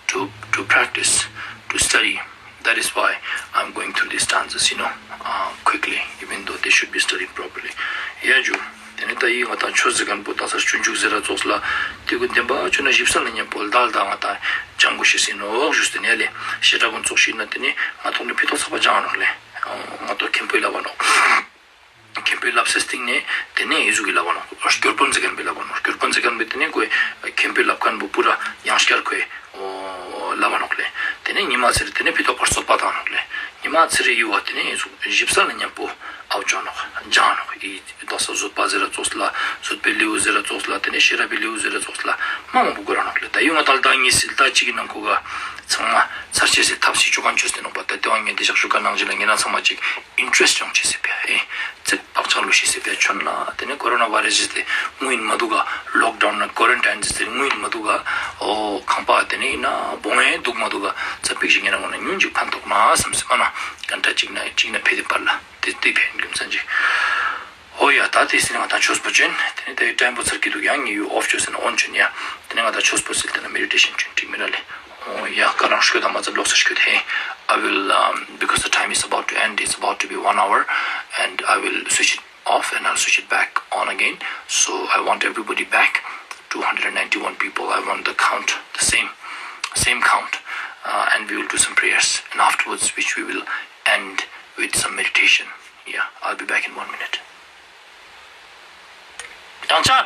to, to practice, to study. That is why I'm going through these stanzas, you know, uh, quickly, even though they should be studied properly. ཡ་ཇུ། དེ་ནས་ད་ཡིག་ང་དང་ཆོས་ཟེར་མཁན་པོ་ད་ས་སྤྱོད་འཇུག་ཟེར་ར་ཙོགས་ལ་དེ་གུ་བདེན་པ་ཆོས་ན་ཞིབ་ས་ལ་མཉམ་པོ་ལྡ་ལྡ་ང་དང་ལྗང་གུ་ཤི་སེ་ནོག་ཞུས་ཏེ་ནས་ལས་ཞེ་དྲག་གུན་ཙོགས་ཤིག་ན་དེ་ནས་ང་ཐོག་ནས་ཕི་ཐོག་ཚགས་པ་སྦྱང་ནོག་ལས། ང་ཐོག་མཁན་པོའི་ལབ་པ་ནོག་མཁན་པོའི་ལབ་སའི་སྟེང་ནས་དེ་ནས་ཡེ་ཟུག་གི་ལབ་པ་ནོ། སྐྱོར་དཔོན་ཟེར་མཁན་པའི་ལབ་པ་ནོ། སྐྱོར་དཔོན་ཟེར་མཁན་པའི་དེ་ནས་ཁོས་མཁན་པོའི་ལབ་མཁན་པོ་པུ་ར་ཡང་སྐྱར་ཁོས་ལབ་པ་ནོ་ལེ། དེ་ནས་ཉི་མ་ཚེ་རིང་དེ་ནས་ཕི་ཐོག་པར་བཟོད་པ་བཏང་ནོ་ལེ། ཉི་མ་ཚེ་རིང་ཡུ་བ་དེ་ནས་ཡེ་ཟུག་ཞིབ་ས་ལ་མཉམ་པོ་ཨའུ་ཅོ་ནོ་སྦྱང་ནོ། ཡི་དོག་ས་བཟོད་པ་ཟེར་ར་ཙོགས་ལ་བཟོད་པའི་ལེའུ་ཟེར་ར་ཙོགས་ལ་དེ་ནས་ཤེས་རབ་པའི་ལེའུ་ཟེར་ར་ཙོགས་ལ་མ་མང་པོ་དགོས་ར་ནོ་ལེ། ད་ཡུ་ང་ད་ལ་ད་ངེས་སི་ལ་ད་གཅིག་གི་ནང་ཁོ་ག་ཚང་མ་ཚར་ཆེ་སེ་ཐབས་སི་ཅོ་གན་ཆོས་དེ་ནོ་པ། ད་དེ་བ་ངས་དེ་ཞག་ཞུ་ག་ནང་བཞིན་ལ་ངེད་རང་ཚང་མ་གཅིག་ཨིན་ཊི་རེ་སི་ཊི་ཡོང་ཆེ་སེ་བས་ཨེ། ཚིག་བག་ཆགས་ལུ་ཤེས་སེ་བས་ཆོན་ལ། དེ་ནས་ཀོ་རོ་ན་བྷ་ཡི་ར་སི་དེ་དངུལ་ཡིན་མ་འདུག་ག། ལོག་ཌའུན་ན་ཀོ་རན་ཊིན་དེ་དངུལ་ཡིན་མ་འདུག་ག། ཨོ་ཁང་པ་དེ་ནས་ཡིན་ན་བོང་ཡས་འདུག་མ་འདུག་ག། ཚ་པིག་ཞིག་ངེད་རང་ངོ་ན་ཉུང་ཅིག་ཕན་ཐོགས་ན་བསམ་སེ་མ་ན་གན་ཊ་གཅིག་ན་གཅིག་ན་ཕེ་དེ་པར་ལ་དེ་དེ་ཕན་རྒྱུ་མཚན་ཅིག། ཨོ་ཡ་ད་དེ་སེ་ང་ད་ཆོས་པོ་ཅོན། དེ་ནས་ད་ཡི་ཊའིམ་པོ་ཚར་གི་འདུག། ཡང་ངས་ཡུ་ཨོཕ་ཅོས་ཟེར་ན་ཨོན་ཅོན་ཡ། དེ་ནས་ང་ད་ཆོས་པོ་སིལ་དེ་ན་མེ་ཌི་ཊེ་ཤན་ཅོན་འགྲིག་མི་ར་ལེ། Oh, yeah, ཁ་རང་ཤོད་དང་མ་ཚད་ལོག་ས་ཤོད་དེ། I will, um, because the time is about to end, it's about to be one hour, and I will switch it off and I'll switch it back on again. So I want everybody back, two hundred ninety-one people. I want the count, the same, same count, uh, and we will do some prayers, and afterwards, which we will end with some meditation. Yeah, I'll be back in one minute. Yang Chan!